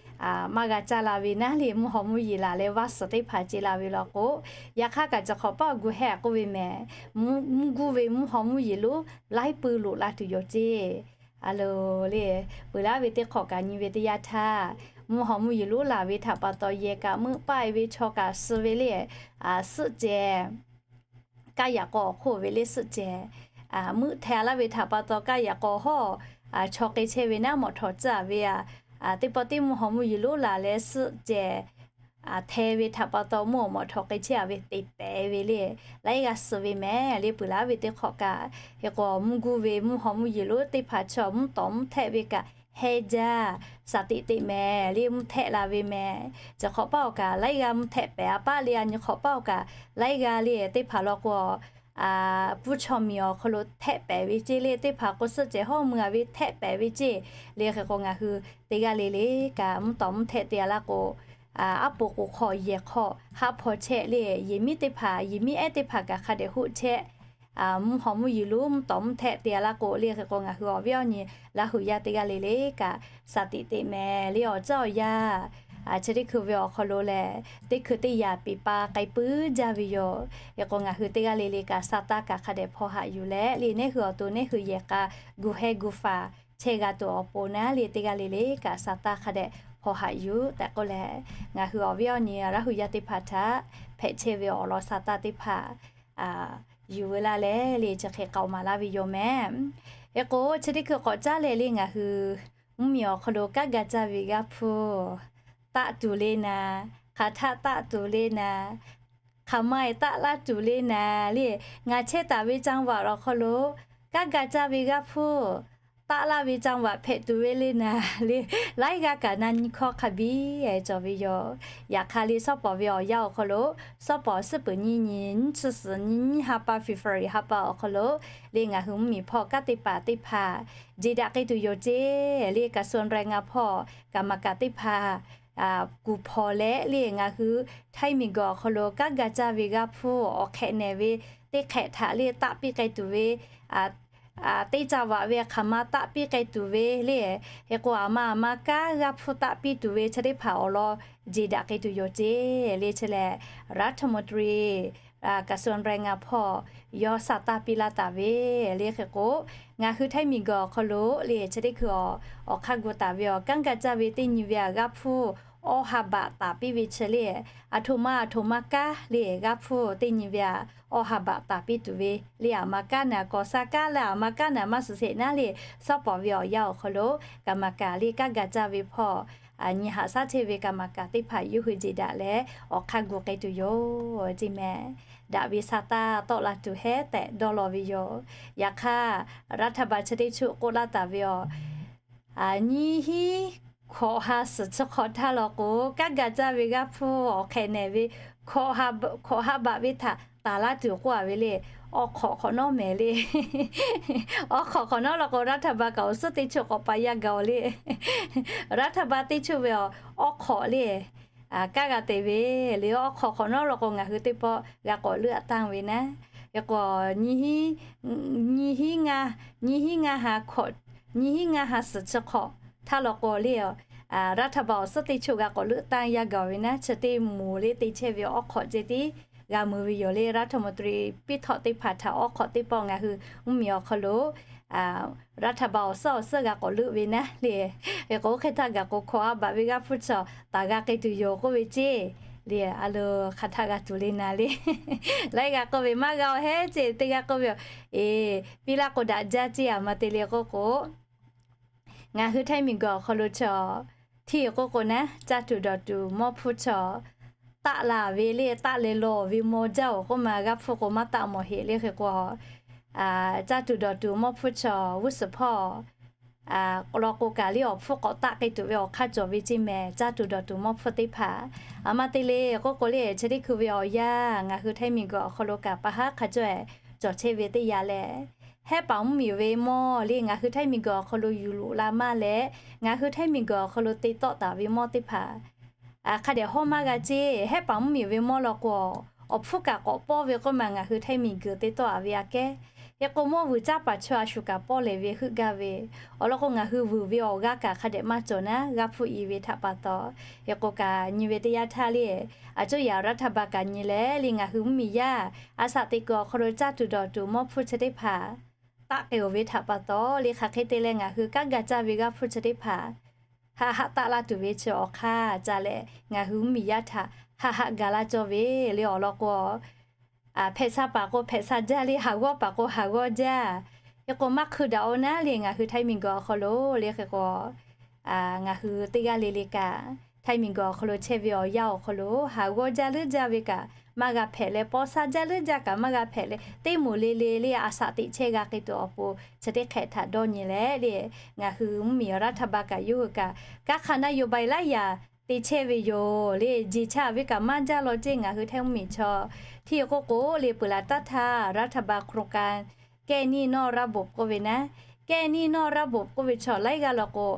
maˇ g'a caˇ la ve naˉ le, mvuhˇ haw mvuhˇ yeˬ laˬ leh vaˇ suhˍ teˇ hpaˍ ce la ve law k'o, yaꞈ hk'aˇ kaꞈ chi hk'awꞈ paˇ gu hehˇ k'oˆ ve mehˍ. Mvuhˇ guˇ ve mvuhˇ haw mvuhˇ yeˬ lonˉ laiˉ puiˇ loꞈ la tuˬ yoˬ ceˇ. A lo le, peuˬ laˉ ve teˇ hk'awꞈ kaꞈ nyi ve teˇ yanˇ htaˇ, mvuhˇ haw mvuhˇ yeˬ lonˉ laˬ ve htaꞈ pa taw yehˬ kaꞈ meuˆ paˆ e ve chaw kaꞈ suh ve le, suhˆ cehˬ kaˇ yaꞈ k'aw awˬ hk'oˆ ve le suhˆ cehˬ meuˆ hteh laˇ ve htaꞈ pa taw kaˇ yaꞈ k'aw hawˉ chaw k'ai chehˇ ve naˉ mawꞈ htawꞈ tcuhˉ ve a, teˇ pawˆ teˇ mvuhˇ haw mvuhˇ yeˬ lonˉ laˬ leh suhˆ cehˬ hteh ve htaꞈ pa taw mvuhˇ awˬ mawꞈ htawꞈ k'ai chehˇ a ve te pehˍ ve le, laiˉ g'aˇ suh ve mehˍ le. Peuˬ laˉ ve teˇ hk'awꞈ kaꞈ, hk'e k'o mvuhˇ guˇ ve mvuhˇ haw mvuhˇ yeˬ lonˉ teˇ hpaˍ chaw mvuhˇ tawˍ mvuhˇ htehˆ ve kaꞈ heh jaˇ, shaˍ tiꞈ teꞈ mehˍ le mvuhˇ htehˆ la ve mehˍ. Chi hk'awꞈ paˇ awˬ kaꞈ laiˉ g'aˇ mvuhˇ htehˆ pehˍ a paˆ le, a nyi hk'awꞈ paˇ awˬ kaꞈ laiˉ g'aˇ le teˇ hpaˍ law k'o, puˇ chaw miˬ awˬ hk'aw lo htehˆ pehˍ ve ceˇ le, teˇ hpaˍ k'o suhˆ cehˬ hawˉ mui a ve htehˆ pehˍ ve ceˇ le. Hk'e k'o ngaˬ hui teˇ g'aˇ le le kaꞈ mvuhˇ tawˍ mvuhˇ htehˆ te a laˇ k'o, aˉ poꞈ k'oˍ hk'aw yehˬ hk'aw haˆ hpaw chehˇ le, yehˬ miˉ teˇ hpaˍ yehˬ miˉ ehˉ teˇ hpaˍ kaꞈ hk'a dehꞈ hoˆ chehˇ. Mvuhˇ haw mvuhˇ yeˬ lonˉ mvuhˇ tawˍ mvuhˇ htehˆ te a laˇ k'o le. Hk'e k'o ngaˬ hui awˬ viˉ awˬ nyi Laˇ huˍ yaˇ teˇ g'aˇ le le kaꞈ shaˍ tiꞈ teꞈ mehˍ le. Awˬ ceuˬ awˬ yanˇ chi teˇ hkui ve awˬ hk'aw lo lehˬ teˇ hkui teˇ yaꞈ piˍ pa k'ai puiˉ jaˇ ve yoˬ. Hk'e k'o ngaˬ hui teˇ g'aˇ le le kaꞈ sa taˇ kaꞈ hk'a dehꞈ hpaw haꞈ yuˬ leh le, neˇ hui awˬ to neˇ hui yehˬ k'a gu heh gu faˍ chehˇ g'a tuˬ awˬ pon naˉ le, teˇ g'aˇ le le kaꞈ sa taˇ hk'a dehꞈ hpaw haꞈ yuˬ tehꞈ k'oˆ leh, ngaˬ hui awˬ viˉ awˬ nyi Laˇ huˍ yaˇ teˇ hpaˍ htaꞈ hpehꞈ chehˇ ve awˬ lawn sa taˇ teˇ hpaˍ yuˬ ve laˇ leh le chi hk'e k'aoˍ maˍ laˇ ve yoˬ mehˍ. Hk'e k'o chi teˇ hkui k'awꞈ caˉ leh le ngaˬ hui mvuhˇmiˬ awˬ hk'aw lo kanˉ ga caˇ ve g'aˇ hpu taˆ tuˬ le naˍ, hk'aˬ htaˆ taˆ tuˬ le naˍ, hk'aˬ ma e taˆ laˇ tuˬ le naˍ le, ngaˬ chehˇ taˍ ve จังหวัด awˬ hk'aw lo kanˉ ga caˇ ve g'aˇ hpu taˆ laˇ ve จังหวัด hpehꞈ tuˬ ve le naˍ le, laiˉ g'aˇ kaꞈ na nyi hkawˇ hk'a biˇ cawˬ ve yoˬ. Yaꞈ hk'aˇ le shawˉ pawˍ ve awˬ yanˇ awˬ hk'aw lo, shawˉ pawˍ suhˉ peuˬ nyiˇ nyi nyiˇ chi suhˍ nyiˇ ha pa February ha pa awˬ hk'aw lo le ngaˬ hui mvuhˇmiˬ hpawˇ kanˉ te paˍ teˇ hpaˍ jeˇ daꞈ k'ai tuˬ yoˬ ceˇ le. กระทรวงแรงงาน hpawˇ กรรมการ teˇ hpaˍ kuˬ hpawnˬ leh le ngaˬ hui Htaiˇ miˬguiˬ awˬ hk'aw lo kanˉ ga caˇ ve g'aˇ hpfuhˇ awˬ hk'ehꞈ nehˬ ve teˇ hk'ehꞈ htaꞈ le taˆ piˇ k'ai tuˬ ve, teˇ caˇ vaꞈ ve hk'aˬ ma taˆ piˇ k'ai tuˬ ve le, hk'e k'o aˬ ma aˬ ma kanˉ g'aˇ hpfuhˇ taˆ piˇ tuˬ ve chi teˇ hpaˍ awˬ lawn jeˬ daꞈ k'ai tuˬ yoˬ ceˇ le. Chi lehˬ รัฐมนตรี กระทรวงแรงงาน hpawˇ yawˇ saˍ taˇ piˇ laˇ taˍ ve le. Hk'e k'o, ngaˬ hui Htaiˇ miˬguiˬ awˬ hk'aw lo le chi teˇ hkui awˬ, awˬ hk'aˇ gu taˍ ve awˬ kanˉ ga caˇ ve teˇ nyi ve aꞈ g'aˇ hpfuhˇ awˇ ha baꞈ taˍ piˇ ve chi le, aˬ htoꞈ ma aˬ htoꞈ ma kanˉ le g'aˇ hpfuhˇ teˇ nyi ve aꞈ awˇ ha baꞈ taˍ piˇ tuˬ ve le, aˬ ma kanˉ naˍ kawˍ saˍ kanˉ leh aˬ ma kanˉ naˍ maˇ suhˍ sheˍ naˉ le, sawˉ pawˍ ve awˬ yanˇ awˬ hk'aw lo กรรมการ le kanˉ ga caˇ ve hpawˇ nyi haꞈ shaˉ chehˇ ve กรรมการ teˇ hpaˍ yawˇ hui jeˬ daꞈ leh awˬ hk'aˇ gu k'ai tuˬ yoˬ ceˇ mehˍ. Daꞈ ve saˍ taˇ tawˆ la tuˬ hehˉ tehꞈ dawˇ law ve yoˬ. Yaꞈ hk'aˇ, รัฐบาล chi teˇ choˆ k'oˆ laˇ taˍ ve awˬ nyiˇ hinˉ hkawꞈ ha suhˍ chi hk'awꞈ htaˇ law k'o, kanˉ ga caˇ ve g'aˇ hpfuhˇ awˬ hk'ehꞈ nehˬ ve hkawꞈ ha baꞈ ve htaꞈ taˍ laˇ tuˬ k'oˆ a ve le. Awˇ hk'awꞈ hk'awꞈ nawˉ mehˍ le. Awˇ hk'awꞈ hk'awꞈ nawˉ law k'o, รัฐบาล kaꞈ awˬ suhˉ teˇ choˆ k'awꞈ pa yaˇ gaˬ-oˬ le. รัฐบาล teˇ choˆ ve awˬ awˇ hk'awꞈ le kanˉ g'a te ve le. Awˇ hk'awꞈ hk'awꞈ nawˉ law k'o, ngaˬ hui teˇ pawˆ g'a k'awꞈ leuˆ tanˇ ve naˉ. Hk'e k'o, nyiˇ hinˉ ngaˇ ha hk'awꞈ, nyiˇ hinˉ ngaˇ ha suhˍ chi hk'awꞈ htaˇ law k'o le, รัฐบาล awˬ suhˉ teˇ choˆ g'a k'awꞈ leuˆ tanˇ yaˇ gaˬ ve naˉ, chi teˇ moˍ le te chehˇ ve awˇ hk'awꞈ ceh tiˉ g'a mui ve yoˬ le. รัฐมนตรี piˇ htawˆ teˇ hpaˍ htaꞈ awˇ hk'awꞈ teˇ pawˆ ngaˬ hui mvuhˇmiˬ awˬ hk'aw lo รัฐบาล awˬ suhˉ awˬ suhˉ g'a k'awꞈ leuˆ ve naˉ le. Hk'e k'o, oˇ hk'e htaˇ gaˬ k'o, hkawꞈ ha baꞈ ve g'aˇ hpfuhˇ chi taˍ g'a k'ai tuˬ yoˬ k'oˆ ve ceˇ le. A lo hk'aˬ htaˆ g'a tuˬ le naˍ le. Laiˉ g'a k'oˆ ve maˇ g'a-oˬ hehˉ ceˇ, teˇ g'aˇ k'oˆ ve, eˬ, piˇ laˇ k'o daꞈ jaˇ ceˇ, aˬ ma te le k'oˆ k'o, ngaˬ hui Htaiˇ miˬguiˬ awˬ hk'aw lo chi htawˇ k'oˆ k'o naˉ, caˇ tuˬ dawˬ tuˬ mawˇ hpfuhˇ chi taˆ la ve le, taˆ leh law ve maw jaˇ-oˬ k'oˆ ma, g'aˇ hpfuhˇ k'o maˇ taˆ mawˬ heꞈ le. Hk'e k'o, caˇ tuˬ dawˬ tuˬ mawˇ hpfuhˇ chi g'uˇ suhˍ hpawˇ law k'o kaꞈ le, awˬ hpfuhˇ k'awꞈ taˆ k'ai tuˬ ve awˬ hk'aˇ cawˬ ve ceˇ mehˍ, caˇ tuˬ dawˬ tuˬ mawˇ hpfuhˇ teˇ hpaˍ. Aˬ ma te le k'oˆ k'o le, chi teˇ hkui ve awˬ yanˇ ngaˬ hui Htaiˇ miˬguiˬ awˬ hk'aw lo kaꞈ pa haˉ hk'a cawˇ ehˍ cawˬ chehˇ ve teˇ yanˇ lehˬ, hehˉ paˍ mvuhˇmiˬ ve mawˇ le ngaˬ hui Htaiˇ miˬguiˬ awˬ hk'aw lo yuˬ loꞈ la maˇ leh, ngaˬ hui Htaiˇ miˬguiˬ awˬ hk'aw lo te tawˆ taˍ ve mawˇ teˇ hpaˍ hk'a dehꞈ hawˉ maˇ g'a ceˇ. Hehˉ paˍ mvuhˇmiˬ ve mawˇ law k'o, awˬ hpfuhˇ kaꞈ k'awꞈ pawˇ ve k'oˆ ma, ngaˬ hui Htaiˇ miˬguiˬ te tawˆ a ve aꞈ kehˉ. Hk'e k'o, mawˇ vuiˬ caˇ paˍ chaw a shu kaꞈ pawˇ lehˬ ve heuˆ gaˇ ve, awˬ lawn k'o, ngaˬ hui vuiˬ ve awˬ g'aˇ kaꞈ hk'a dehꞈ maˇ cawˬ naˉ, g'aˇ hpfuhˇ i ve htaꞈ pa taw. Hk'e k'o kaꞈ, nyi ve teˇ yanˇ htaˇ le, aˬ cuˇ yaꞈ รัฐบาล kaꞈ nyi leh le, ngaˬ hui mvuhˇmiˬ yaˇ a shaꞈ teꞈ kuiˬ awˬ hk'aw lo caˇ tuˬ dawˬ tuˬ mawˇ hpfuhˇ chi teˇ hpaˍ taˆ k'ai-oˬ ve htaꞈ pa taw le, hk'aˬ hk'e te leh ngaˬ hui kanˉ ga caˇ ve g'aˇ hpfuhˇ chi teˇ hpaˍ haˆ haˆ taˆ laˇ tuˬ ve chi awˬ hk'aˇ ca leh, ngaˬ hui mvuhˇmiˬ yaˇ htaꞈ haˆ haˆ ga laˇ cawˇ ve le. Awˬ lawn k'o, hpehꞈ sha paˍ k'o hpehꞈ sha jaˇ le, haˍ g'awˇ paˍ k'o haˍ g'awˇ jaˇ. Hk'e k'o, maˇ hkui daꞈ-oˬ naˉ le, ngaˬ hui Htaiˇ miˬguiˬ awˬ hk'aw lo le. Hk'e k'o, ngaˬ hui teˇ g'aˇ le le kaꞈ, Htaiˇ miˬguiˬ awˬ hk'aw lo chehˇ ve awˬ yanˇ awˬ hk'aw lo haˍ g'awˇ jaˇ leuˉ jaˇ ve kaꞈ maˇ g'a hpehꞈ leh, paw sha jaˇ leuˉ jaˇ kaꞈ maˇ g'a hpehꞈ leh, teˇ moˍ le le le a shaꞈ teꞈ chehˇ g'a k'ai tuˬ awˬ pon chi teˇ hk'ehꞈ htaꞈ dawˇ nyi leh le, ngaˬ hui mvuhˇmiˬ รัฐบาล kaꞈ yawˇ hui kaꞈ kanˉ hk'a naˉ yoˬ ba e laˇ yaꞈ te chehˇ ve yoˬ le. Jeˬ cha ve kaꞈ maˇ jaˇ law ceˇ. Ngaˬ hui Htaiˇ mvuhˇmiˬ chaw hteˇ k'oˆ k'o le, peuˬ laˬ taˇ htaˇ รัฐบาล โครงการ แก้หนี้นอกระบบ k'oˆ ve naˉ, แก้หนี้นอกระบบ k'oˆ ve chaw laiˉ g'aˇ law k'o,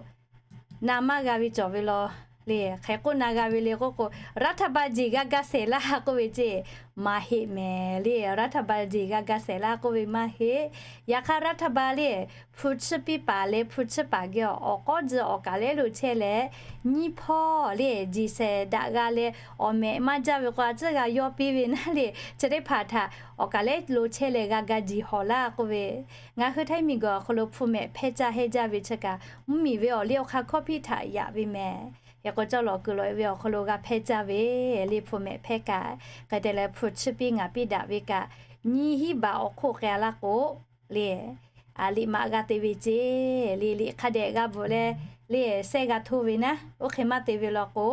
na maˇ g'a ve cawˬ ve law le. Hk'e k'oˆ na g'a ve le k'oˆ k'o, รัฐบาล jeˬ g'a ga shehˍ laˇ k'oˆ ve ceˇ, maˇ heˆ mehˍ le. รัฐบาล jeˬ g'a ga shehˍ laˇ k'oˆ ve maˇ heˆ. Yaꞈ hk'aˇ รัฐบาล le, hpu chiˇ piˇ paˍ leh hpu chiˇ paˍ geh awˬ k'awˉ tcuh awˬ kaˍ lehˉ lo chehˇ leh, nyiˇ hpawˇ le jeˬ shehˍ daꞈ g'a leh, awˬ mehꞈ maˇ jaˇ ve k'o, a tcuhˉ g'a yawˇ piˇ ve naˉ le, chi teˇ hpaˍ htaꞈ awˬ kaˍ lehˉ lo chehˇ leh g'a ga jeˬ hawˬ laˇ k'oˆ ve, ngaˬ hui Htaiˇ miˬguiˬ awˬ hk'aw lo hpu mehꞈ hpehˇ caˇ hehnˇ jaˇ ve chi kaꞈ, mvuhˇmiˬ ve awˬ liˇ awˬ hk'aˇ hkawˇ piˇ htaꞈ yaꞈ ve mehˍ. Hk'e k'o, cawˇ lawˬ kuiˬ lawꞈ e ve awˬ hk'aw lo g'a hpehˇ caˇ ve le, hpu mehꞈ hpehˇ kaꞈ, hk'e te leh hpu chiˇ piˇ ngaˍ piˇ daꞈ ve kaꞈ, nyiˇ hinˉ baꞈ awˬ hk'oˆ k'ai laˇ k'o le, liꞈ maꞈ g'a te ve ceˇ le. Liꞈ hk'a dehꞈ g'a bvuhꞈ leh le, sehˇ g'a htoˇ ve naˉ. Oˇ hk'e maˇ te ve law k'o,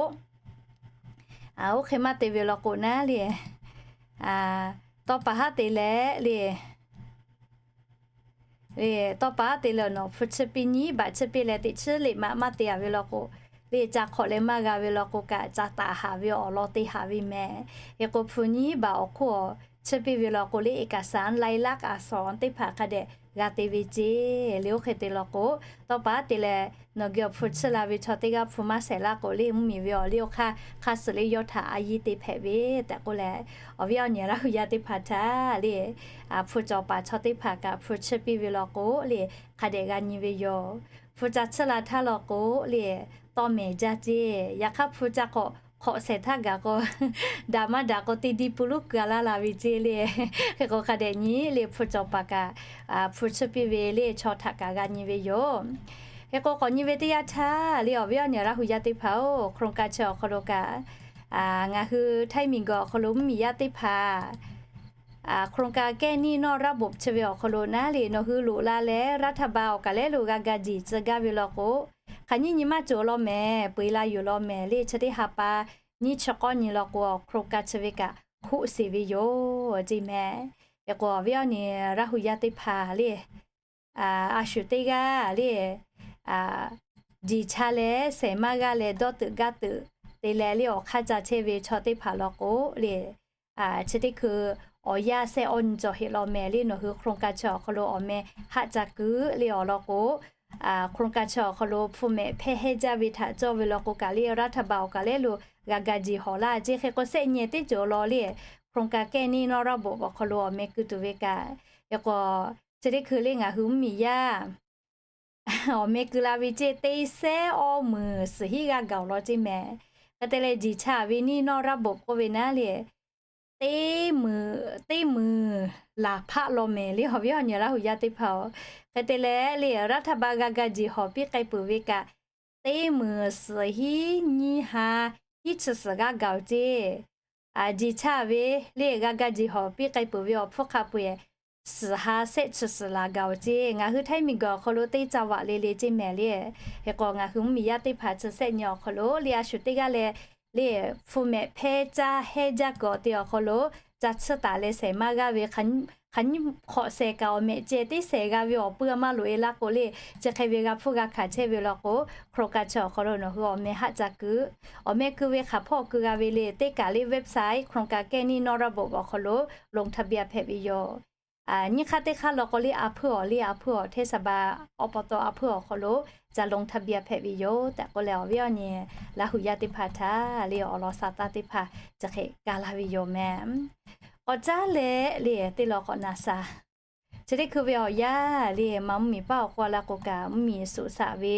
oˇ hk'e maˇ te ve law k'o naˉ le, tawˇ pa haˉ te leh le, tawˇ pa haˉ te leh nawˬ hpu chiˇ piˇ nyiˇ baꞈ chiˇ piˇ leh teꞈ chiˉ liꞈ maꞈ maˇ te a ve law k'o le, ca hk'awꞈ leh maˇ g'a ve law k'o kaꞈ, ca taˍ haˍ ve awˬ lawn te haˍ ve mehˍ. Hk'e k'o, hpu nyiˇ baꞈ awˬ hk'oˆ awˬ tsuhˇ piˇ ve law k'o, le เอกสาร ลายลักษณ์อักษร teˇ hpaˍ hk'a dehꞈ g'a te ve ceˇ le. Oˇ hk'e te law k'o, tawˇ pa te leh nawˬ geh awˬ hpu tsuhˇ la ve chaw teˇ g'aˇ hpu maˇ shehˍ laˇ k'o, le mvuhˇmiˬ ve awˬ liˇ awˬ hk'aˇ hk'a suhˍ le yawˇ htaꞈ a yiˇ te hpehꞈ ve tehꞈ k'oˆ leh, awˬ viˉ awˬ nyi Laˇ hu yaˇ teˇ hpaˍ htaꞈ le hpu cawˬ paˍ chaw teˇ hpaˍ kaꞈ hpu tsuhˇ piˇ ve law k'o, le hk'a dehꞈ g'a nyi ve yoˬ. Hpu ca tsuhˇ la htaˇ law k'o, le tawˇ mehˍ jaˇ ceˇ. Yaꞈ hk'aˇ hpu ca k'awꞈ hk'awꞈ shehˍ htaˇ gaˬ k'o, daꞈ maˇ daꞈ k'o teˇ diˇ pu luˉ keu laˇ la ve ceˇ le. Hk'e k'o hk'a dehꞈ nyi le hpu cawˬ paˍ kaꞈ hpu tsuhˇ piˇ ve le chaw htaꞈ kaꞈ g'a nyi ve yoˬ. Hk'e k'o k'awꞈ nyi ve teˇ yanˇ htaˇ le awˬ viˉ awˬ nyi Laˇ hu yaˇ teˇ hpaˍ-oˬ, โครงการ chi awˬ hk'aw lo kaꞈ, ngaˬ hui Htaiˇ miˬguiˬ awˬ hk'aw lo mvuhˇmiˬ yaˇ teˇ hpaˍ โครงการแก้หนี้นอกระบบ chi ve awˬ hk'aw lo naˉ le nawˬ hui loꞈ la leh รัฐบาล awˬ kaˬ lehˉ lo g'a ga jiˬ tcuh gaˇ ve law k'o, hk'aˬ nyiˇ nyi maˇ cawˬ law mehˍ, peu-eˬ la yuˬ law mehˍ le chi teˇ ha pa nyiˇ chi k'awˇ nyi law k'o, โครงการ chi ve kaꞈ hoˆ sheˍ ve yoˬ ceˇ mehˍ. Hk'e k'o awˬ viˉ awˬ nyi Laˇ hu yaˇ teˇ hpaˍ le a shu teˇ g'aˇ le, jiˬ cha leh shehˍ maˇ g'aˇ leh dawˇ teuꞈ gaˇ teuꞈ te leh le awˬ hk'aˇ ca chehˇ ve chaw teˇ hpaˍ law k'o le, chi teˇ hkui awˬ yanˇ shehˆ awˇ nyi cawˬ heˆ law mehˍ le nawˬ hui โครงการ chi awˬ hk'aw lo awˬ meh haˆ ca kuiˬ le awˬ lawn k'o, โครงการ chi awˬ hk'aw lo hpu mehꞈ hpehˇ hehnˇ jaˇ ve htaꞈ cawˇ ve law k'o kaꞈ le รัฐบาล awˬ kaˬ lehˉ lo g'a ga jiˬ hawˍ laˇ ceˇ. Hk'e k'o shehˆ nyi teˇ ceuˬ law le โครงการแก้หนี้นอกระบบ awˬ hk'aw lo awˬ meh keu tuˬ ve kaꞈ, hk'e k'o chi teˇ hkui le ngaˬ hui mvuhˇmiˬ yaˇ awˬ meh keu la ve ceˇ teˇ sehˉ awˇ meunˍ suhˍ hiˉ g'aˇ gaˬ awˬ lawn ceˇ mehˍ. Hk'e te leh jiˬ cha ve หนี้นอกระบบ k'oˆ ve naˉ le teˇ meunˍ laˬ hpaˆ law mehˍ le awˬ viˉ awˬ nyi Laˇ hu yaˇ teˇ hpaˍ-oˬ. Hk'e te leh le รัฐบาล g'a ga jiˬ hawˍ piˇ k'ai peuˬ ve kaꞈ, teˇ meunˍ suhˍ hiˉ nyiˇ ha hiˉ chi suhˍ g'aˇ gaˬ awˬ ceˇ. Jiˬ cha ve le g'a ga jiˬ hawˍ piˇ k'ai peuˬ ve awˬ hpfuhˇ hk'a peu-eˬ suhˍ ha shehˆ chi suhˍ laˬ gaˬ awˬ ceˇ. Ngaˬ hui Htaiˇ miˬguiˬ awˬ hk'aw lo teˇ caˇ vaꞈ le le ceˇ mehˍ le. Hk'e k'o ngaˬ hui mvuhˇmiˬ yaˇ teˇ hpaˍ chi shehˆ nyi awˬ hk'aw lo le a shu teˇ g'aˇ leh le hpu mehꞈ hpehˇ caˇ hehnˇ jaˇ kuiˬ awˬ te awˬ hk'aw lo ca tsuhˇ taˍ leh shehˍ maˇ g'aˇ ve hk'aˬ nyiˇ hk'awꞈ shehˍ kaꞈ awˬ mehꞈ ceh teˇ shehˍ g'a ve awˬ pui a maˇ loꞈ e laˇ k'o le, chi hk'e ve g'a hpfuhˇ g'a hkanˍ chehˇ ve law k'o, โครงการ chi awˬ hk'aw lo nawˬ hui awˬ meh haˆ ca kuiˬ. Awˬ meh keu ve hk'aˬ hpawˇ keu g'a ve le teˇ kaˬ le website โครงการแก้หนี้นอกระบบ awˬ hk'aw lo ลงทะเบียน hpehꞈ ve yoˬ. Nyiˇ hk'aˇ teˇ hk'aˇ law k'o le a hpuiˇ awˬ le a hpuiˇ awˬ เทศบาล อบต a hpuiˇ awˬ hk'aw lo ca ลงทะเบียน hpehꞈ ve yoˬ tehꞈ k'oˆ leh awˬ viˉ awˬ nyi Laˇ hu yaˇ teˇ hpaˍ htaꞈ le awˬ lawn sha taˇ teˇ hpaˍ chi hk'e kaˇ laˇ ve yoˬ mehˍ. K'awꞈ caˉ leh le teˇ law k'awꞈ na sha. Chi teˇ hkui ve awˬ yanˇ le ma mvuhˇmiˬ paˉ awˬ k'oˆ a laˇ k'o kaꞈ mvuhˇmiˬ suꞈ shaꞈ ve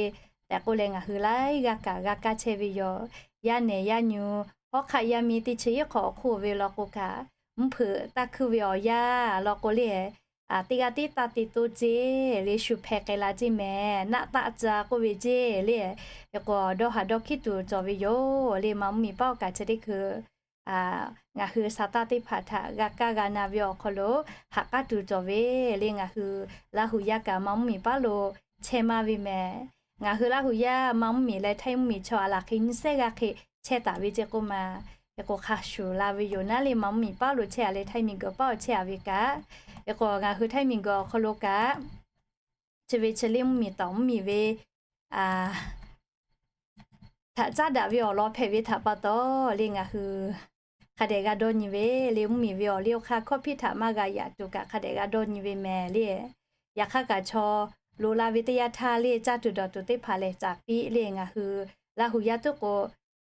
tehꞈ k'oˆ leh ngaˬ hui laiˉ g'aˇ kaꞈ g'a kaˇ chehˇ ve yoˬ. Yaˇ nehˬ yaˇ nyu hawˉ hk'aˆ yaˇ miˇ teˇ chi iˉ hk'awꞈ awˬ hk'oˆ ve law k'o kaꞈ, mvuhˇ hpeuꞈ taˇ hkuiˇ ve awˬ yanˇ law k'o le, teˇ g'aˇ tiˉ taˇ te toˇ ceˇ le shu hpeh k'ai la ceˇ mehˍ. Naˆ taˆ ca k'oˆ ve ceˇ le. Hk'e k'o dawˇ haˍ dawˇ hkiˉ tuˬ cawˬ ve yoˬ le ma mvuhˇmiˬ paˉ awˬ kaꞈ chi teˇ hkui ngaˬ hui sha taˇ teˇ hpaˍ htaꞈ g'a kaˇ g'a na ve awˬ hk'aw lo haꞈ k'aˉ tuˬ cawˬ ve le ngaˬ hui Laˇ hu yaˇ kaꞈ ma mvuhˇmiˬ paˉ lo chehˇ maˇ ve mehˍ. Ngaˬ hui Laˇ hu yaˇ ma mvuhˇmiˬ leh Htaiˇ mvuhˇmiˬ chaw a laˬ hk'e nyiˇ sehˉ g'aˇ hk'e chehˇ taˍ ve ceˇ k'oˆ ma. Hk'e k'o hk'a shuˍ la ve yoˬ naˉ le ma mvuhˇmiˬ paˉ lo chehˇ a leh Htaiˇ miˬguiˬ paˉ awˬ chehˇ a ve kaꞈ, hk'e k'o ngaˬ hui Htaiˇ miˬguiˬ awˬ hk'aw lo kaꞈ chi ve chi le mvuhˇmiˬ tawˍ mvuhˇmiˬ ve htaꞈ caˉ daꞈ ve awˬ lawn hpehꞈ ve htaꞈ pa taw le ngaˬ hui hk'a dehꞈ g'a dawˇ nyi ve le mvuhˇmiˬ ve awˬ liˇ awˬ hk'aˇ hkawˇ hpiˇ htaꞈ maˇ g'a yaꞈ tuˬ kaꞈ hk'a dehꞈ g'a dawˇ nyi ve mehˍ le. Yaꞈ hk'aˇ kaꞈ chaw loꞈ la ve teˇ yanˇ htaˇ le caˇ tuˬ dawˬ tuˬ teˇ hpaˍ lehˬ caˍ piˇ le ngaˬ hui Laˇ hu yaˇ tuˉ k'o,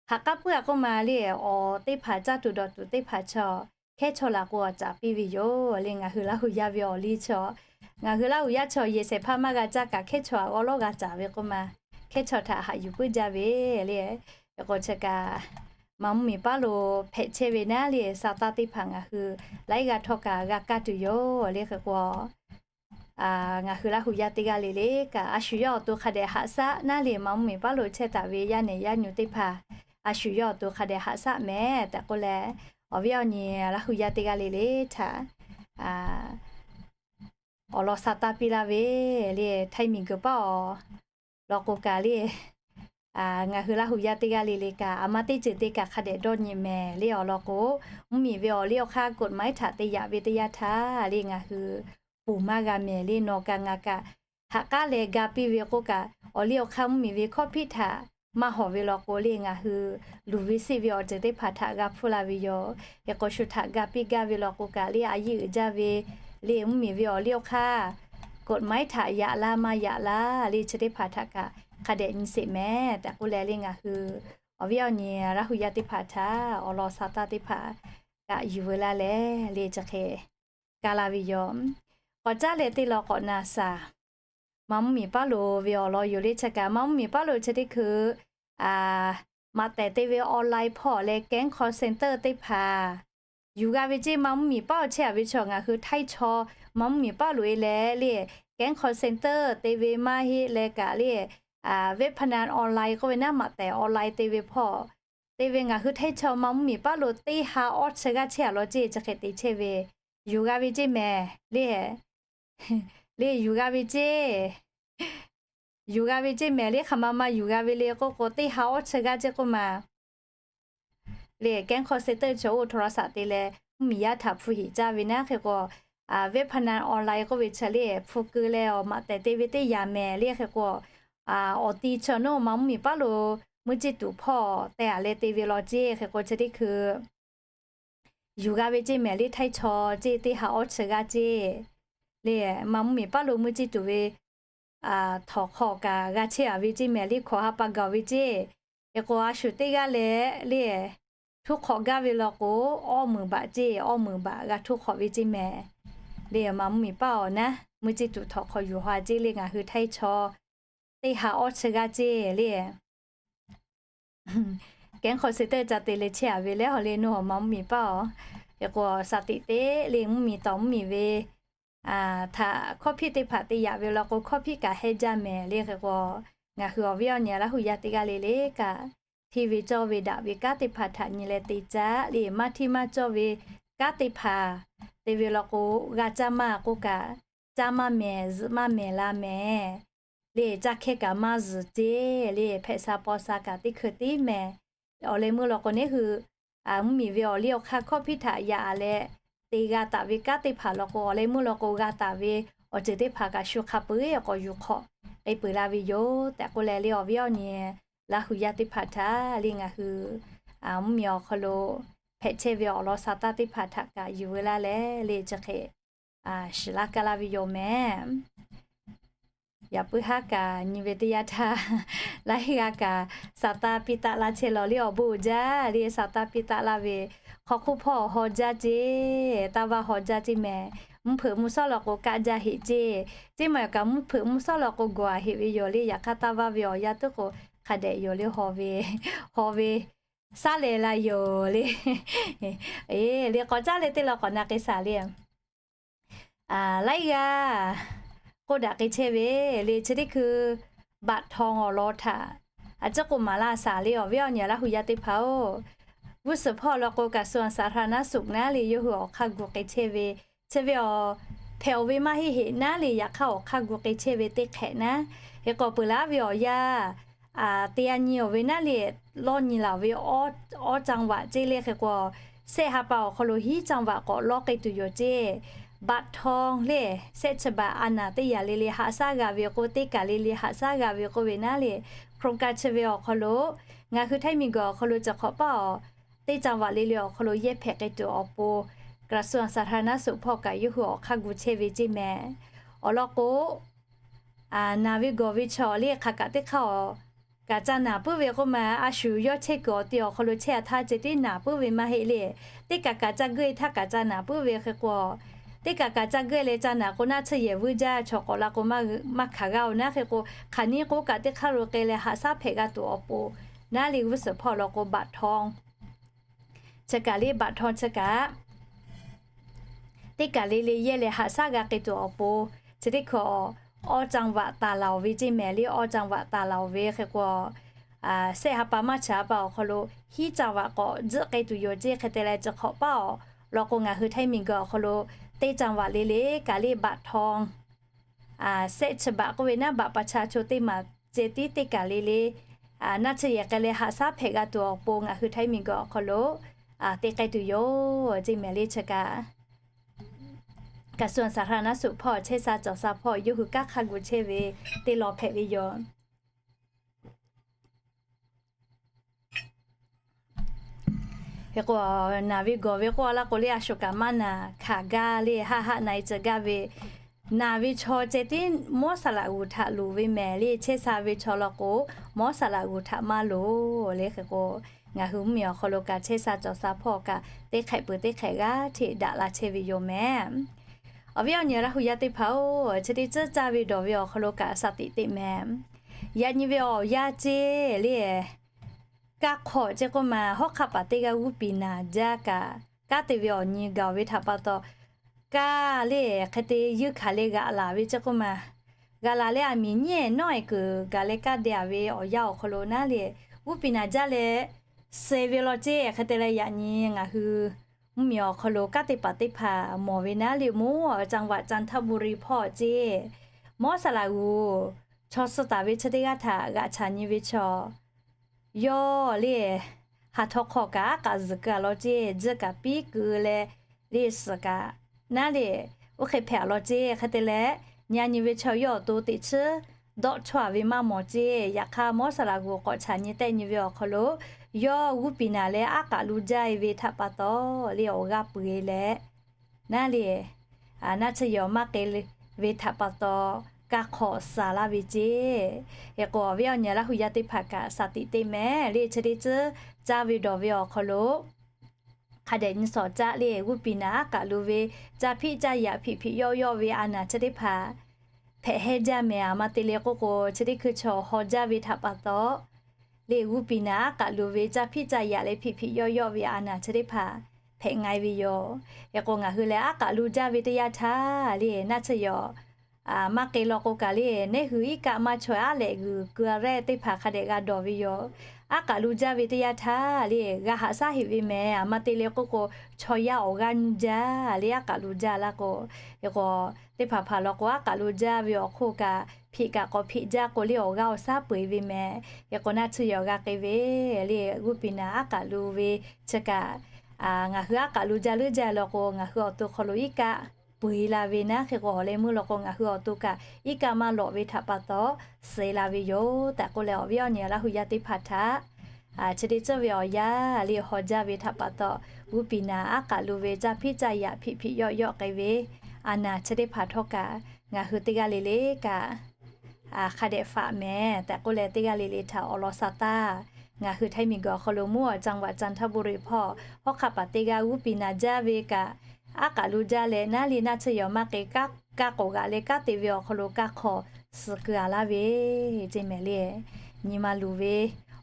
haꞈ k'aˉ puiˉ a k'oˆ ma le awˬ teˇ hpaˍ caˇ tuˬ dawˬ tuˬ teˇ hpaˍ chaw hkehˉ chaw laˬ k'o caˍ piˇ ve yoˬ le ngaˬ hui Laˇ hu yaˇ ve awˬ liˇ chaw. Ngaˬ hui Laˇ hu yaˇ chaw yehˬ shehˍ hpaˇ maˇ g'a caˇ kaꞈ hkehˉ chaw a g'awˇ lawˉ g'a caˍ ve k'oˆ ma. Hkehˉ chaw htaꞈ haꞈ yuˬ puiˉ jaˇ ve le. Hk'e k'o chi kaꞈ ma mvuhˇmiˬ paˉ lo hpehꞈ chehˇ ve naˉ le sha taˇ teˇ hpaˍ ngaˬ hui laiˉ g'aˇ htawˇ kaꞈ g'a kaˇ tuˬ yoˬ le hk'e k'o ngaˬ hui Laˇ hu yaˇ teˇ g'aˇ le le kaꞈ a shu yawˇ awˬ to hk'a dehꞈ haꞈ shaˆ naˉ le ma mvuhˇmiˬ paˉ lo chehˇ taˍ ve yaˇ nehˬ yaˇ nyu teˇ hpaˍ a shu yawˇ awˬ to hk'a dehꞈ haꞈ shaˆ mehˍ tehꞈ k'oˆ leh, awˬ viˉ awˬ nyi Laˇ hu yaˇ teˇ g'aˇ le le htaꞈ awˬ lawn sha taˇ piˇ laˇ ve le Htaiˇ miˬguiˬ paˉ awˬ lawn k'o kaꞈ le ngaˬ hui Laˇ hu yaˇ teˇ g'aˇ le le kaꞈ a ma teˇ ceuˬ te kaꞈ hk'a dehꞈ dawˇ nyi mehˍ le awˬ lawn k'o, mvuhˇmiˬ ve awˬ liˇ awˬ hk'aˇ กฎหมาย htaꞈ te yaꞈ ve teˇ yanˇ htaˇ le ngaˬ hui ponˬ maˇ g'a mehˍ le nawˬ kaꞈ ngaˬ kaꞈ haꞈ k'aˉ leh ga piˇ ve k'oˆ kaꞈ awˬ liˇ awˬ hk'aˇ mvuhˇmiˬ ve hkawˇ hpiˇ htaꞈ maˇ hawˍ ve law k'o le, ngaˬ hui luˬ ve seˆ ve awˬ ceuˬ teˇ hpaˍ htaꞈ g'a hpuˇ la ve yoˬ. Hk'e k'o, shu htaꞈ ga piˇ gaˇ ve law k'o kaꞈ le, a yiˇ uiˍ jaˇ ve le, mvuhˇmiˬ ve awˬ liˇ awˬ hk'aˇ กฎหมาย htaꞈ yaꞈ la maˇ yaꞈ la le, chi teˇ hpaˍ htaꞈ kaꞈ hk'a dehꞈ nyi sheˍ mehˍ tehꞈ k'oˆ leh le, ngaˬ hui awˬ viˉ awˬ nyi Laˇ hu yaˇ teˇ hpaˍ htaꞈ awˬ lawn sa taˇ teˇ hpaˍ kaꞈ yuˬ veu laˇ leh le, chi hk'e ka la ve yoˬ. K'awꞈ caˉ leh teˇ law k'awꞈ na shaˍ. Maˇ mvuhˇmiˬ paˉ lo ve awˬ lawn yoˬ le. Chi kaꞈ maˇ mvuhˇmiˬ paˉ lo chi teˇ hkui maꞈ tehˬ te ve online hpawˇ leh แก๊ง call center teˇ hpaˍ yuˬ g'a ve ceˇ. Maˇ mvuhˇmiˬ paˉ awˬ chehˇ a ve chaw ngaˬ hui htaiˇ chaw maˇ mvuhˇmiˬ paˉ lo e leh le, แก๊ง call center te ve maˇ heˆ leh kaꞈ le, web พนัน online k'oˆ ve naˉ, maꞈ tehˬ online te ve hpawˇ te ve ngaˬ hui htaiˇ chaw maˇ mvuhˇmiˬ paˉ lo teˇ ha awˇ chi g'aˇ chehˇ a law ceˇ, chi hk'e te chehˇ ve yuˬ g'a ve ceˇ mehˍ le. Le yuˬ g'a ve ceˇ, yuˬ g'a ve ceˇ mehˍ le. Hk'aˬ ma ma yuˬ g'a ve le k'oˆ k'o, teˇ ha awˇ chi g'aˇ ceˇ k'oˆ ma le, แก๊ง call center chaw oˇ โทรศัพท์ te leh mvuhˇmiˬ yaˇ htaꞈ hpu heˍ caˇ ve naˉ. Hk'e k'o, web พนัน online k'oˆ ve chi le hpu keu leh awˬ maꞈ tehˬ te ve teˇ yanˇ mehˍ le. Hk'e k'o, awˬ ti chaw naˉ maˇ mvuhˇmiˬ paˉ lo mui ceˇ tuˬ hpawˇ teh a leh te ve law ceˇ. Hk'e k'o chi teˇ hkui yuˬ g'a ve ceˇ mehˍ le, htaiˇ chaw ceˇ teˇ ha awˇ chi g'aˇ ceˇ le. Maˇ mvuhˇmiˬ paˉ lo mui ceˇ tuˬ ve htawnˍ hk'aw kaꞈ g'a chehˇ a ve ceˇ mehˍ le, hkawꞈ ha pa gaˬ ve ceˇ. Hk'e k'o a shu teˇ g'aˇ leh le, htuˉ hk'awꞈ gaˇ ve law k'o, awˇ meunˍ baꞈ ceˇ, awˇ meunˍ baꞈ g'a htuˉ hk'awꞈ ve ceˇ mehˍ le. Maˇ mvuhˇmiˬ paˉ awˬ naˉ mui ceˇ tuˬ htawnˍ hk'aw yuˬ ha ceˇ le, ngaˬ hui htaiˇ chaw teˇ ha awˇ chi g'aˇ ceˇ le. แก๊ง call center ca te leh chehˇ a ve leh haw le, nawˬ maˇ mvuhˇmiˬ paˉ awˬ. Hk'e k'o, shaˍ tiꞈ te le, mvuhˇmiˬ tawˍ mvuhˇmiˬ ve htaꞈ ข้อผิด teˇ hpaˍ te yaꞈ ve law k'o, ข้อผิด kaꞈ hehnˇ jaˇ mehˍ le. Hk'e k'o, ngaˬ hui awˬ viˉ awˬ nyi Laˇ hu yaˇ teˇ g'aˇ le le kaꞈ, hteˇ ve cawˇ ve daꞈ ve kanˉ teˇ hpaˍ htaꞈ nyi leh te caˇ le. Maˇ hteˇ maˇ cawˇ ve kanˉ teˇ hpaˍ te ve law k'o, g'a caˇ maˇ k'oˆ kaꞈ, caˇ maˇ mehˍ, zuhꞈ maˇ mehˍ la mehˍ le. Caˇ hkehˇ kaꞈ maˇ zuhˬ ceˇ le. Hpehꞈ sha paw sha kaꞈ teˇ hkui tiˉ mehˍ. Awˬ leh meuˇ law k'o, neˉ hui mvuhˇmiˬ ve awˬ liˇ awˬ hk'aˇ ข้อผิด htaꞈ yaꞈ leh te g'a taˍ ve kanˉ teˇ hpaˍ law k'o, awˬ leh meuˇ law k'o g'a taˍ ve awˬ ceuˬ teˇ hpaˍ kaꞈ shu hk'a peu-eˬ k'awꞈ yuˬ hk'awꞈ k'ai peuˬ la ve yoˬ tehꞈ k'oˆ leh le, awˬ viˉ awˬ nyi Laˇ hu yaˇ teˇ hpaˍ htaꞈ le, ngaˬ hui mvuhˇmiˬ awˬ hk'aw lo hpehꞈ chehˇ ve awˬ lawn sa taˇ teˇ hpaˍ htaꞈ kaꞈ yuˬ veu laˇ leh le, chi hk'e shiˍ laˇ kaˇ laˇ ve yoˬ mehˍ. Yaꞈ puiˉ haˉ kaꞈ nyi ve teˇ yanˇ htaˇ, laiˉ g'aˇ kaꞈ sa taˇ piˇ taˆ laˇ chehˇ law le, awˬ bon uiˍ jaˇ le. Sa taˇ piˇ taˆ laˇ ve hk'aw hk'oˆ hpawˇ haw jaˇ ceˇ, taˇ vaˇ haw jaˇ ceˇ mehˍ. Mvuhˇ hpeuꞈ mvuhˇ shawˉ law k'o kaˆ jaˇ heꞈ ceˇ, ceˇ maˬ kaꞈ mvuhˇ hpeuꞈ mvuhˇ shawˉ law k'o gawˬ a heꞈ ve yoˬ le. Yaꞈ hk'aˇ taˇ vaˇ ve awˬ yanˇ tuˉ k'o hk'a dehꞈ yoˬ le, haw ve, haw ve shaˉ leh la yoˬ le. Le k'awꞈ caˉ leh teˇ law k'awꞈ na k'ai shaˍ le. Laiˉ g'aˇ k'oˆ daꞈ k'ai chehˇ ve le, chi teˇ hkui บัตรทอง awˬ lawn htaꞈ a ciˉ k'oˆ maˍ laˇ shaˍ le, awˬ viˉ awˬ nyi Laˇ hu yaˇ teˇ hpaˍ-oˬ. G'uˇ suhˍ hpawˇ law k'o, กระทรวงสาธารณสุข naˉ le yawˇ hui awˬ hk'aˇ gu k'ai chehˇ ve, chi ve awˬ hpehꞈ-oˬ ve maˇ heˆ heꞈ naˉ le, yaꞈ hk'aˇ awˬ hk'aˇ gu k'ai chehˇ ve teˇ hk'ehꞈ naˉ. Hk'e k'awꞈ peuˬ laˇ ve awˬ yanˇ, te a nyi-oˬ ve naˉ le, lawˇ nyi laˬ ve awˇ จังหวัด ceˇ le. Hk'e k'o, shehˆ ha pa awˬ hk'aw lo hiˉ จังหวัด k'awꞈ lawˇ k'ai tuˬ yoˬ ceˇ. บัตรทอง le, shehˆ chi baꞈ a naˍ teˇ yanˇ le le haꞈ shaˉ g'a ve k'o, teˇ kaˬ le le haꞈ shaˉ g'a ve k'oˆ ve naˉ le, โครงการ chi ve awˬ hk'aw lo ngaˬ hui htaiˇ miˬguiˬ awˬ hk'aw lo ceh hk'awꞈ paˇ awˬ teˇ จังหวัด le le awˬ hk'aw lo yehˇ hpehꞈ k'ai tuˬ awˬ pon, กระทรวงสาธารณสุข hpawˇ kaꞈ yawˇ hui awˬ hk'aˇ gu chehˇ ve ceˇ mehˍ. Awˬ lawn k'o, naˬ ve gawˬ ve chaw le hk'aˬ kaꞈ teˇ hk'aˇ awˬ kaꞈ ca naˬ puiˉ ve k'oˆ ma, a shu yawˇ chehˇ kuiˬ awˬ ti awˬ hk'aw lo chehˇ a htaˇ ceh tiˉ naˬ puiˉ ve maˇ heˆ le. Teˇ kaˬ kaꞈ ca geuˆ e htaˇ kaꞈ ca naˬ puiˉ ve hk'e k'o, teˇ kaˬ kaꞈ ca geuˆ e leh ca naˬ k'o naˆ tsuhˇ yehˬ vuiˇ jaˇ, chaw k'awꞈ la k'o maˇ hkanˍ g'a-oˬ naˉ. Hk'e k'o, hk'aˬ niˉ k'oˆ kaꞈ teˇ hk'aˇ lo k'ai leh haꞈ shaˉ hpehꞈ g'a tuˬ awˬ pon naˉ le, g'uˇ suhˍ hpawˇ law k'o บัตรทอง chi kaꞈ le, บัตรทอง chi kaꞈ teˇ kaˬ le le yehˇ leh haꞈ shaˉ g'a k'ai tuˬ awˬ pon, chi teˇ hkui awˬ จังหวัด taˍ laˬ-oˬ ve ceˇ mehˍ le, จังหวัด taˍ laˬ-oˬ ve hk'e k'o, shehˆ ha pa maˇ chi ha pa awˬ hk'aw lo hiˉ จังหวัด k'awꞈ tzuhˆ k'ai tuˬ yoˬ ceˇ. Hk'e te leh ceh hk'awꞈ paˇ awˬ lawn k'o, ngaˬ hui htaiˇ miˬguiˬ awˬ hk'aw lo teˇ จังหวัด le le kaꞈ le บัตรทอง shehˆ chi baꞈ k'oˆ ve naˉ, บัตรประชาชน teˇ maˬ ceh tiˉ teˇ kaˬ le le naˆ tsuhˇ yehˬ k'ai leh haꞈ shaˉ hpehꞈ g'a tuˬ awˬ pon ngaˬ hui htaiˇ miˬguiˬ awˬ hk'aw lo te k'ai tuˬ yoˬ ceˇ mehˍ le. Chi kaꞈ กระทรวงสาธารณสุข hpawˇ chehˇ sha cawˬ sha hpawˇ yawˇ hui kanˉ hk'aˇ gu chehˇ ve teˇ lawn hpehꞈ ve yoˬ. Hk'e k'o, naˬ ve gawˬ ve k'oˆ laˇ k'o le, a shuˍ kaꞈ maˇ naˬ hkanˍ gaˇ le, haˆ haˆ na e tcuh gaˇ ve, naˬ ve chaw ceh tiˉ mawˇ saˍ laꞈ g'uˬ htaꞈ loˍ ve mehˍ le. Chehˇ sha ve chaw law k'o, mawˇ saˍ laꞈ g'uˬ htaꞈ maˇ loˍ le. Hk'e k'o, ngaˬ hui mvuhˇmiˬ awˬ hk'aw lo kaꞈ chehˇ sha cawˬ sha hpawˇ kaꞈ teˇ hk'ehꞈ peuˬ teˇ hk'ehꞈ g'aˇ hteꞈ daꞈ la chehˇ ve yoˬ mehˍ. Awˬ viˉ awˬ nyi Laˇ hu yaˇ teˇ hpaˍ-oˬ, chi teˇ tcuhˉ caˇ ve dawˬ ve awˬ hk'aw lo kaꞈ sha tiꞈ teˇ mehˍ. Yaꞈ nyi ve awˬ yanˇ ceˇ le, kaˇ hk'awꞈ ceˇ k'oˆ ma, hawˉ hk'aˆ paˍ teˇ g'aˇ g'uˇ piˍ naˍ jaˇ kaꞈ, kanˉ te ve awˬ nyi gaˬ ve htaꞈ pa taw, kaˇ le hk'e te yeunˇ hkanˍ leh g'aꞈ laˬ ve ceˇ k'oˆ ma. G'aꞈ laˬ leh aˬ miˍ nyi-ehˍ nawˉ-ehˍ kuiˬ gaˬ leh kanˉ te-a ve awˬ yanˇ awˬ hk'aw lo naˉ le, g'uˇ piˍ naˍ jaˇ leh suh ve law ceˇ. Hk'e te leh yaꞈ nyi ngaˬ hui mvuhˇmiˬ awˬ hk'aw lo kanˉ te paˍ teˇ hpaˍ mawˬ ve naˉ le, mvuhˇ awˬ จังหวัดจันทบุรี hpawˇ ceˇ, mawˇ saˍ laꞈ g'uˬ chaw suh taˍ ve chi teˇ g'aˇ htaꞈ g'aꞈ chaꞈ nyi ve chaw yawˇ le, ha htawˇ hk'aw kaꞈ aˉ k'aꞈ zuhˬ keu-a law ceˇ, tzuhˇ kaꞈ piˉ keu leh le suhˍ kaꞈ naˉ le, oˇ hk'e hpehꞈ-a law ceˇ. Hk'e te leh, nyi-a nyi ve chaw yawˇ awˬ to teꞈ chiˉ dawˆ chawˇ-a ve maˇ mawˬ ceˇ. Yaꞈ hk'aˇ, mawˇ saˍ laꞈ g'uˬ k'awꞈ chaꞈ nyi tehˆ nyi ve awˬ hk'aw lo, yawˇ g'uˇ piˍ naˍ leh aˉ k'aꞈ lu jaˇ-e ve htaꞈ pa taw le, awˬ g'aˇ peu-e leh naˉ le, naˆ tsuhˇ yawˬ maˇ k'e ve htaꞈ pa taw, kaˇ hk'awꞈ suh laˇ ve ceˇ. Hk'e k'o, awˬ viˉ awˬ nyi Laˇ hu yaˇ teˇ hpaˍ kaꞈ sha tiꞈ teˇ mehˍ le, chi teˇ tcuhˉ caˇ ve dawˬ ve awˬ hk'aw lo hk'a dehꞈ nyi shawˍ caˆ le, g'uˇ piˍ naˍ aˉ k'aꞈ lu ve, caˇ hpiˆ caˇ yaꞈ hpiꞈ hpiꞈ yawˆ yawˆ ve a naˍ chi teˇ hpaˍ hpehꞈ hehnˇ jaˇ mehˍ. Aˬ ma te leh k'oˆ k'o, chi teˇ hkui chaw haw jaˇ ve htaꞈ pa taw le, g'uˇ piˍ naˍ aˉ k'aꞈ lu ve, caˇ hpiˆ caˇ yaꞈ leh hpiꞈ hpiꞈ yawˆ yawˆ ve a naˍ chi teˇ hpaˍ hpehꞈ nga-e ve yoˬ. Hk'e k'o, ngaˬ hui leh aˉ k'aꞈ lu jaˇ ve teˇ yanˇ htaˇ le, naˆ tsuhˇ yawˬ maˇ k'e law k'o kaꞈ le, neˉ hui iˉ kaˆ maˇ chaweh aˉ lehꞈ g'uiˬ keu-a rehˇ teˇ hpaˍ hk'a dehꞈ g'a dawˬ ve yoˬ. Aˉ k'aꞈ lu jaˇ ve teˇ yanˇ htaˇ le, g'a haꞈ shaˉ heꞈ ve mehˍ. Aˬ ma te leh k'oˆ k'o, chaw yaˇ awˬ g'aˇ nyi jaˇ le, aˉ k'aꞈ lu jaˇ laˇ k'o. Hk'e k'o, teˇ hpaˍ hpaˍ law k'o, aˉ k'aꞈ lu jaˇ ve awˬ hk'oˆ kaꞈ, hpiꞈ kaꞈ k'awꞈ hpiꞈ jaˇ k'o le, awˬ g'aˇ awˬ shaˉ peu-eˬ ve mehˍ. Hk'e k'o, naˆ tsuhˇ yawˬ g'a k'e ve le, g'uˇ piˍ naˍ aˉ k'aꞈ lu ve chi kaꞈ, ngaˬ hui aˉ k'aꞈ lu jaˇ leuˉ jaˇ law k'o, ngaˬ hui awˬ to hk'aw lo iˉ kaˆ peu-eˬ la ve naˉ. Hk'e k'o, awˬ leh meuˇ law k'o, ngaˬ hui awˬ to kaꞈ iˉ kaˆ maˇ lawꞈ ve htaꞈ pa taw suh-e la ve yoˬ tehꞈ k'oˆ leh, awˬ viˉ awˬ nyi Laˇ hu yaˇ teˇ hpaˍ htaꞈ chi teˇ tcuhˉ ve awˬ yanˇ le haw jaˇ ve htaꞈ pa taw, g'uˇ piˍ naˍ aˉ k'aꞈ lu ve, caˇ hpiˆ caˇ yaꞈ hpiꞈ hpiꞈ yawˆ yawˆ k'e ve a naˍ chi teˇ hpaˍ htawˇ kaꞈ, ngaˬ hui teˇ g'aˇ le le kaꞈ hk'a dehꞈ faꞈ mehˍ tehꞈ k'oˆ leh, teˇ g'aˇ le le htaꞈ awˬ lawn sha taˇ. Ngaˬ hui Htaiˇ miˬ guiˬ awˬ hk'aw lo mvuhˇ awˬ จังหวัดจันทบุรี hpawˇ hawˉ hk'aˆ paˍ teˇ g'aˇ g'uˇ piˍ naˍ jaˇ ve kaꞈ, aˉ k'aꞈ lu jaˇ leh naˉ le, naˆ tsuhˇ yawˬ maˇ k'e, kaˇ k'awꞈ g'aꞈ leh kanˉ te ve awˬ hk'aw lo kaˇ hk'awꞈ suh keu-a laˇ ve ceˇ mehˍ le. Nyi ma luˬ ve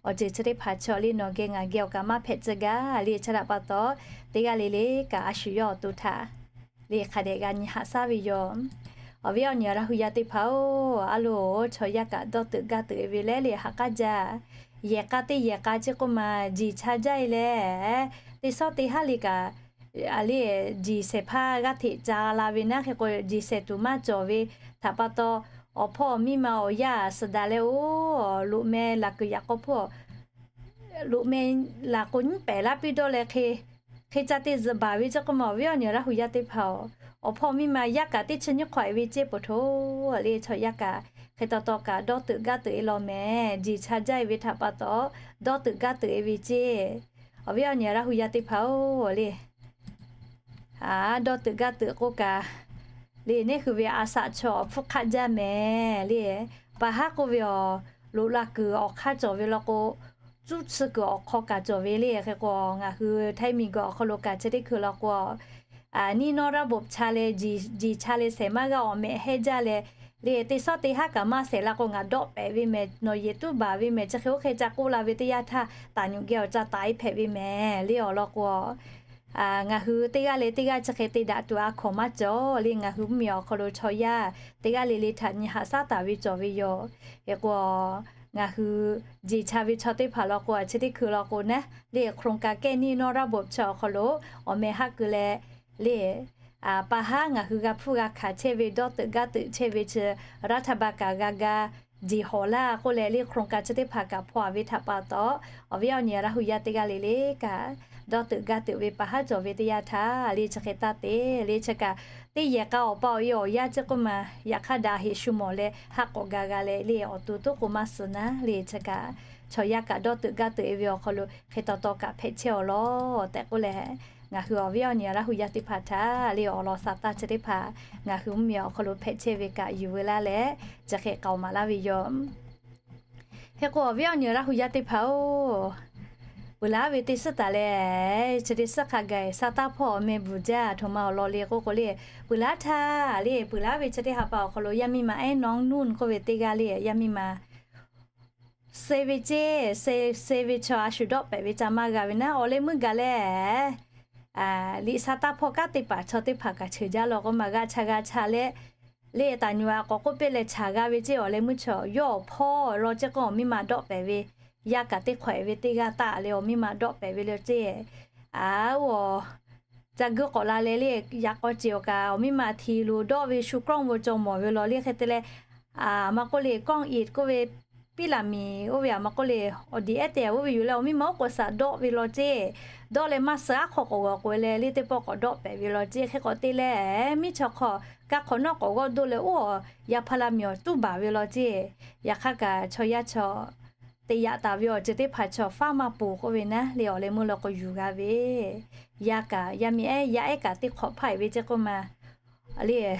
awˬ ceuˬ chi teˇ hpaˍ chaw le nawˬ geh ngaˬ geh awˬ kaꞈ maˇ hpehꞈ tcuh gaˇ le. Chi htaꞈ pa taw, teˇ g'aˇ le le kaꞈ a shu yawˇ awˬ to htaꞈ le hk'a dehꞈ g'a nyi haꞈ shaˉ ve yoˬ. Awˬ viˉ awˬ nyi Laˇ hu yaˇ teˇ hpaˍ-oˬ, a loˬ, chaw yaˇ kaꞈ dawˇ teuꞈ gaˇ teuꞈ-e ve leh le ha k'aˉ jaˇ. Yehˬ k'a teˇ yehˬ k'a ceˇ k'oˆ ma, jiˬ cha jaˇ-e leh, teˇ sawˉ teˇ haˉ le kaꞈ le, jiˬ shehˍ hpaˇ g'aˇ hteꞈ ca la ve naˉ. Hk'e k'o, jiˬ shehˍ tuˬ maˇ cawˬ ve htaꞈ pa taw, awˬ hpawˇ awˬ miˇ ma awˬ yanˇ suhˍ daꞈ leh, oˬ, loꞈ meh laˬ kuiˬ yaꞈ k'aw hpawˇ loꞈ meh laˬ k'o, nyiˉ pehˍ laˇ piˇ dawˇ leh hk'e, hk'e ca te zuhꞈ baˬ ve ceˇ k'oˆ ma, awˬ viˉ awˬ nyi Laˇ hu yaˇ teˇ hpaˍ-oˬ, awˬ hpawˇ miˇ ma yaˇ kaꞈ teˇ chi nyiˇ hk'awꞈ-e ve ceˇ peuˬ htoꞈ le. Chaw yaˇ kaꞈ hk'e taw taw kaꞈ dawˇ teuꞈ gaˇ teuꞈ-e law mehˍ. Jiˬ cha jaˇ-e ve htaꞈ pa taw, dawˇ teuꞈ gaˇ teuꞈ-e ve ceˇ. Awˬ viˉ awˬ nyi Laˇ hu yaˇ teˇ hpaˍ-oˬ le, a, dawˇ teuꞈ gaˇ teuꞈ k'oˆ kaꞈ le, neˉ hui ve a shaꞈ chaw awˬ hpfuhˇ hk'aˆ jaˇ mehˍ le. Pa haˉ k'oˆ ve awˬ loꞈ la kuiˬ awˬ hk'aˇ cawˬ ve law k'o, cuˇ chi kuiˬ awˬ hk'aw kaꞈ cawˬ ve le. Hk'e k'o, ngaˬ hui Htaiˇ miˬ guiˬ awˬ hk'aw lo kaꞈ chi teˇ hkui law k'o, หนี้นอกระบบ cha leh, jiˬ cha leh shehˍ maˇ g'aˇ awˬ meh hehnˇ jaˇ leh, le teˇ sawˉ teˇ haˉ kaꞈ maˇ shehˍ la k'o, ngaˬ dawˆ pehꞈ ve mehˍ, nawˬ yehˬ tuˉ baˬ ve mehˍ, chi hk'e oˇ hk'e ca k'oˆ la ve teˇ yanˇ htaˇ, taˍ nyuꞈ geh awˬ ca taiˍ hpehꞈ ve mehˍ le. Awˬ lawn k'o, ngaˬ hui teˇ g'aˇ leh teˇ g'aˇ chi hk'e te daꞈ tuˬ a hkawnˍ maˇ cawˬ le. Ngaˬ hui mvuhˇmiˬ awˬ hk'aw lo chaw yaˇ teˇ g'aˇ le le htaꞈ nyi haꞈ shaˉ taˍ ve cawˬ ve yoˬ. Hk'e k'o, ngaˬ hui jiˬ cha ve chaw teˇ hpaˍ law k'o, a chi teˇ hkui law k'o naˉ le, โครงการแก้หนี้นอกระบบ chaw awˬ hk'aw lo awˬ meh haˆ keu leh le, pa haˉ ngaˬ hui g'a hpfuhˇ g'a hkanˍ chehˇ ve, dawˇ teuꞈ gaˇ teuꞈ chehˇ ve chi รัฐบาล kaꞈ g'a ga jiˬ hawˍ laˇ k'oˆ leh le, โครงการ chi teˇ hpaˍ kaꞈ hpaw-a ve htaꞈ pa taw, awˬ viˉ awˬ nyi Laˇ hu yaˇ teˇ g'aˇ le le kaꞈ dawˇ teuꞈ gaˇ teuꞈ ve pa haˉ cawˬ ve teˇ yanˇ htaˇ le, chi hk'e taˇ te le, chi kaꞈ teˇ yehˬ k'a awˬ pa awˬ e awˬ yaˇ ceˇ k'oˆ ma, yaꞈ hk'aˇ daꞈ heꞈ shu mawˬ leh haˆ k'awꞈ ga g'a leh le, awˬ to toˉ k'o maˇ suh naˉ le, chi kaꞈ chaw yaˇ kaꞈ dawˇ teuꞈ gaˇ teuꞈ e ve awˬ hk'aw lo hk'e taw taw kaꞈ hpehꞈ chehˇ awˬ lawn tehꞈ k'oˆ leh, ngaˬ hui awˬ viˉ awˬ nyi Laˇ hu yaˇ teˇ hpaˍ htaꞈ le awˬ lawn sa taˇ chi teˇ hpaˍ ngaˬ hui mvuhˇmiˬ awˬ hk'aw lo hpehꞈ chehˇ ve kaꞈ yuˬ veu laˇ leh, chi hk'e k'aoˍ maˍ laˇ ve yoˬ. Hk'e k'o awˬ viˉ awˬ nyi Laˇ hu yaˇ teˇ hpaˍ-oˬ, peuˬ laˉ ve teˇ suhˉ taˍ leh, chi teˇ suhˉ hk'a gaˬ sa taˇ hpawˇ awˬ meh bvuhˬ jaˇ htoꞈ ma awˬ lawn le k'oˆ k'o le, peuˬ laˉ htaˇ le, peuˬ laˉ ve chi teˇ ha pa awˬ hk'aw lo yaˇ miˇ ma ehˉ nawˉ nuˇ k'oˆ ve teˇ g'aˇ le, yaˇ miˇ ma suh ve ceˇ, suh ve chaw a shu dawˆ pehꞈ ve ca maˇ g'a ve naˉ, awˬ leh meuˇ gaˬ leh liꞈ sa taˇ hpawˇ kanˉ te paˍ chaw teˇ hpaˍ kaꞈ cheuˬ jaˇ law k'o maˬ g'a cha g'a cha leh, le taˍ nyu a k'awꞈ k'oˆ piˇ leh chaˍ g'a ve ceˇ, awˬ leh meuˇ chaw yawˇ awˬ hpawˇ law ceˇ k'o awˬ miˇ ma dawˆ pehꞈ ve, yaˇ kaꞈ teˇ hk'awꞈ e ve teˇ g'aˇ taˆ leh awˬ miˇ ma dawˆ pehꞈ ve le ceˇ. A, oˇ, ca guiˇ k'awꞈ la leh le, yaꞈ k'aw ceˬ awˬ kaꞈ awˬ miˇ ma hti lo dawˆ ve shu กล้อง veu caw mawˬ ve law le hk'e te leh, a, maˇ k'oˆ le กล้อง it k'oˆ ve piˉ laˬ miˍ oˇ ve a maˇ k'oˆ le, awˬ diꞈ ehˉ te oˇ ve yuˬ leh awˬ miˇ ma oˉ k'oꞈ saꞈ dawˆ ve law ceˇ. Dawˆ leh maˇ suh aˉ hk'aw k'awꞈ g'awˬ k'oꞈ e leh le teˇ pawˆ k'awꞈ dawˆ pehꞈ ve law ceˇ. Hk'e k'awꞈ te leh miˇ chaw hk'aw kaˇ hk'awꞈ nawˉ k'awꞈ g'awˇ doˇ leh oˇ awˬ yaˇ hpaˇ laˇ miˬ awˬ tuˉ baˬ ve law ceˇ. Yaꞈ hk'aˇ kaꞈ chaw yaˇ chaw te yaꞈ taˍ ve awˬ ceuˬ teˇ hpaˍ chaw faˉ maˇ ponˬ k'oˆ ve naˉ le awˬ leh meuˇ law k'o yuˬ g'a ve, yaˇ kaꞈ yaˇ miˇ ehˉ yaˇ ehˉ kaꞈ teˇ hk'awꞈ hpaˇ e ve ceˇ k'oˆ ma le,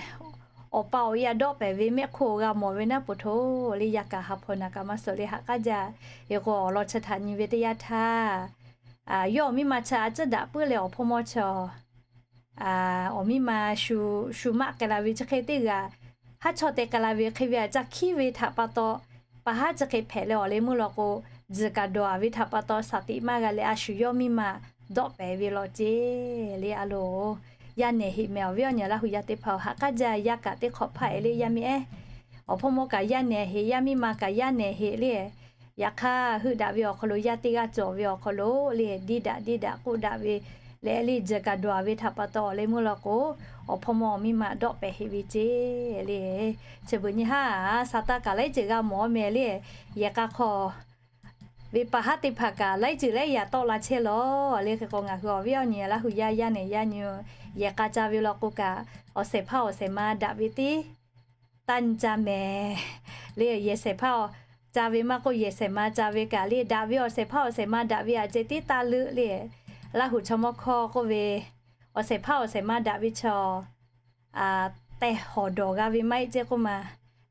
awˬ pa awˬ e a dawˆ pehꞈ ve mehˆ hk'oˆ g'a mawˬ ve naˉ peuˬ htoꞈ le, yaˇ kaꞈ ha hpaw naˬ kaꞈ maˇ suh le haꞈ k'aˉ jaˇ. Hk'e k'o awˬ lawn chi htaꞈ nyi ve teˇ yanˇ htaˇ, yawˇ awˬ miˇ ma chi a ciˉ daꞈ puiˉ leh awˬ hpawˇ mawˇ chaw awˬ miˇ ma shu maˆ k'ai la ve chi hk'e teˇ g'aˇ haˉ chawˇ te k'ai la ve hk'e ve a ca hkiˉ ve htaꞈ pa taw, pa haˉ chi hk'e hpehꞈ leh awˬ leh meuˇ law k'o, tzuhˬ kaꞈ dawˬ a ve htaꞈ pa taw shaˍ tiꞈ maˇ g'a leh a shu yawˇ miˇ ma dawˆ pehꞈ ve law ceˇ le a loˬ. Yaˇ nehˬ heꞈ mehˍ awˬ viˉ awˬ nyi Laˇ hu yaˇ teˇ hpaˍ-oˬ, haꞈ k'aˉ jaˇ. Yaˇ kaꞈ teˇ hk'awꞈ hpaˇ e le yaˇ miˇ ehˉ, awˬ hpawˇ mawˇ kaꞈ yaˇ nehˬ heꞈ, yaˇ miˇ ma kaꞈ yaˇ nehˬ heꞈ le. Yaꞈ hk'aˇ heuˆ daꞈ ve awˬ hk'aw lo yaˇ teˇ g'aˇ cawˬ ve awˬ hk'aw lo le, diˇ daꞈ diˇ daꞈ k'oˆ daꞈ ve leh le, tzuhˬ kaꞈ dawˬ a ve htaꞈ pa taw awˬ leh meuˇ law k'o, awˬ hpawˇ mawˇ awˬ miˇ ma dawˆ pehꞈ heꞈ ve ceˇ le. Chi beuꞈ nyi haˉ, sa taˇ kaꞈ laiˉ ceuˬ g'a mawˬ mehˍ le. Yehˬ k'a hk'aw ve pa haˉ teˇ hpaˍ kaꞈ laiˉ ceuˬ laiˉ yaꞈ tawˆ la chehˇ law le. Hk'e k'o ngaˬ hui awˬ viˉ awˬ nyi Laˇ hu yaˇ yaˇ nehˬ yaˇ nyi, yehˬ k'a ca ve law k'o kaꞈ, awˬ shehˍ hpaˇ awˬ shehˍ ma daꞈ ve teˇ taˇ nyi ca mehˍ le. Yehˬ shehˍ hpaˇ ca ve maˇ k'oˆ, yehˬ shehˍ ma ca ve kaꞈ le, daꞈ ve awˬ shehˍ hpaˇ awˬ shehˍ ma daꞈ ve aꞈ ceh tiˉ taˇ leuˆ le. Laˇ hu chaw mawˇ hkawˇ k'oˆ ve, awˬ shehˍ hpaˇ awˬ shehˍ ma daꞈ ve chaw tehˬ hawˍ dawˬ g'a ve maˇ heˆ ceˇ k'oˆ ma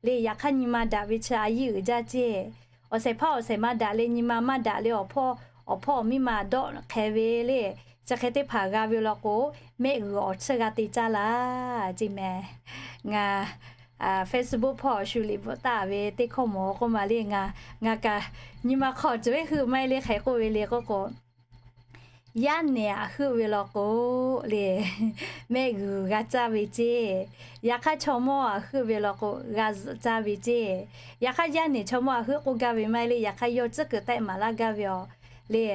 le. Yaꞈ hk'aˇ nyi ma daꞈ ve chi a yiˇ uiˍ jaˇ ceˇ. Awˬ shehˍ hpaˇ awˬ shehˍ ma daꞈ leh nyi ma maˇ daꞈ le, awˬ hpawˇ awˬ hpawˇ awˬ miˇ ma dawˆ hk'e ve le, chi hk'e teˇ hpaˍ g'a ve law k'o, mehˆ g'uiˬ awˬ tsuhˇ g'a te caˇ laˇ ceˇ mehˍ. Ngaˬ Facebook hpawˇ shu liꞈ bvuhꞈ taˍ ve teˇ hkawˇ mawˬ k'oˆ ma le, ngaˬ, ngaˬ kaꞈ nyi ma hk'aw cawˬ ve heuˆ maˇ heˆ le. Hk'e k'oˆ ve le k'oˆ k'o, yaˇ nehˬ aꞈ heuˆ ve law k'o le, mehˆ g'uiˬ g'a caˇ ve ceˇ. Yaꞈ hk'aˇ chaw mawˇ aꞈ heuˆ ve law k'o, g'a zuhꞈ caˇ ve ceˇ. Yaꞈ hk'aˇ yaˇ nehˬ chaw mawˇ aꞈ heuˆ k'oˆ gaˇ ve maˇ heˆ le. Yaꞈ hk'aˇ yawˇ tcuhˉ kuiˬ tehˆ maˍ laˇ gaˇ ve awˬ le,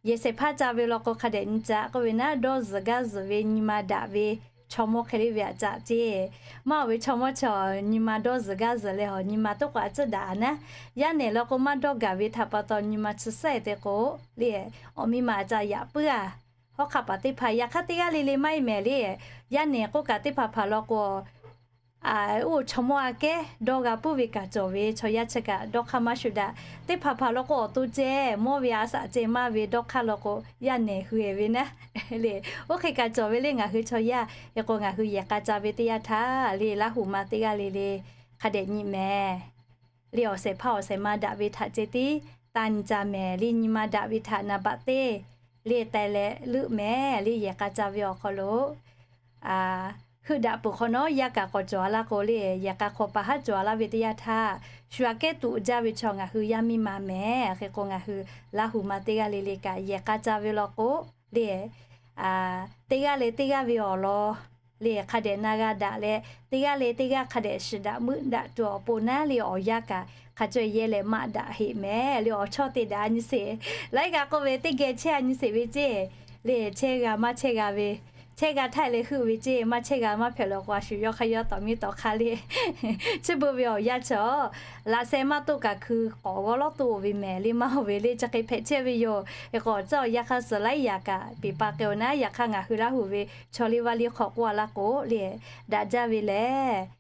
yehˬ shehˍ hpaˇ ca ve law k'o hk'a dehꞈ nyi ca k'oˆ ve naˉ, dawˇ zuhˬ gaˇ zuhˬ ve nyi ma daꞈ ve chaw mawˇ hk'e le ve aꞈ caꞈ ceˇ. Maˇ oˬ ve chaw mawˇ chaw nyi ma dawˇ zuhˬ gaˇ zuhˬ leh awˬ nyi ma toˉ k'o a tcuhˉ daꞈ a naˉ, yaˇ nehˬ law k'o maˇ dawˇ gaˬ ve htaꞈ pa taw nyi ma tsuhˇ sehˉ te k'o le, awˬ miˇ ma ca yaꞈ puiˉ a. Hawˉ hk'aˆ paˍ teˇ hpaˍ yaꞈ hk'aˇ teˇ g'aˇ le le maˇ heˆ mehˍ le. Yaˇ nehˬ k'oˆ kaꞈ teˇ hpaˍ hpaˍ law k'o, oˇ chaw mawˇ aꞈ kehˉ dawˇ g'a puiˉ ve kaꞈ cawˬ ve, chaw yaˇ chi kaꞈ dawˇ hk'aˇ maˇ shuˍ daꞈ. Teˇ hpaˍ hpaˍ law k'o awˬ to ceh mawˇ ve a shaꞈ ceh maˇ ve dawˇ hk'aˇ law k'o, yaˇ nehˬ hui e ve naˉ le. Oˇ hk'e kaꞈ cawˬ ve le ngaˬ hui chaw yaˇ. Hk'e k'o ngaˬ hui yehˬ k'a ca ve teˇ yanˇ htaˇ le, Laˇ hu ma teˇ g'aˇ le le hk'a dehꞈ nyi mehˍ le. Awˬ shehˍ hpaˇ awˬ shehˍ ma daꞈ ve htaꞈ ceh tiˉ taˇ nyi ca mehˍ le. Nyi ma daꞈ ve htaꞈ naˍ baꞈ teˇ le teh leh leuˆ mehˍ le. Yehˬ k'a ca ve awˬ hk'aw lo heuˆ daꞈ peuˬ hk'awꞈ nawˉ yaˇ kaꞈ k'awꞈ cawˬ a laˇ k'o le, yehˬ k'a hk'aw pa haˉ cawˬ a laˇ ve teˇ yanˇ htaˇ, shu aꞈ kehˉ tuꞈ jaˇ ve chaw ngaˬ hui yaˇ miˇ ma mehˍ. Hk'e k'o ngaˬ hui Laˇ hu ma teˇ g'aˇ le le kaꞈ yehˬ k'a ca ve law k'o le, teˇ g'aˇ le teˇ g'aˇ ve awˬ lawn le hk'a dehꞈ na g'a daꞈ leh, teˇ g'aˇ le teˇ g'aˇ hk'a dehꞈ shiˍ daꞈ meuˆ daꞈ tuˬ awˬ pon naˉ le, awˬ yanˇ kaꞈ hk'a caweh yehˇ leh maꞈ daꞈ heꞈ mehˍ le. Awˬ chawˇ te daꞈ a nyi sheˍ. Laiˉ g'a k'oˆ ve teˇ geh chehˇ a nyi sheˍ ve ceˇ le, chehˇ g'a maˇ chehˇ g'a ve, chehˇ g'a htaˇ leh heuˆ ve ceˇ, maˇ chehˇ g'a maˇ hpehꞈ law k'o a shu yawˇ hk'aˇ yawˇ tawˍ miˇ tawˍ hk'a le. Chi beuꞈ ve awˬ yanˇ chaw laꞈ sheh maˇ toˆ kaꞈ hkui k'awꞈ g'awˇ lawˉ toˆ ve mehˍ le, maˇ oˬ ve le chi hk'e hpehꞈ chehˇ ve yoˬ. Hk'e k'o tcuhˉ awˬ yanˇ hk'aˇ suh laiˉ yaꞈ kaꞈ peˍ pa k'ai-o naˉ, yaꞈ hk'aˇ ngaˬ hui Laˇ hu ve chaw liˇ vaˇ liˇ hk'aw k'oˆ a laˇ k'o le, daꞈ jaˇ ve lehˬ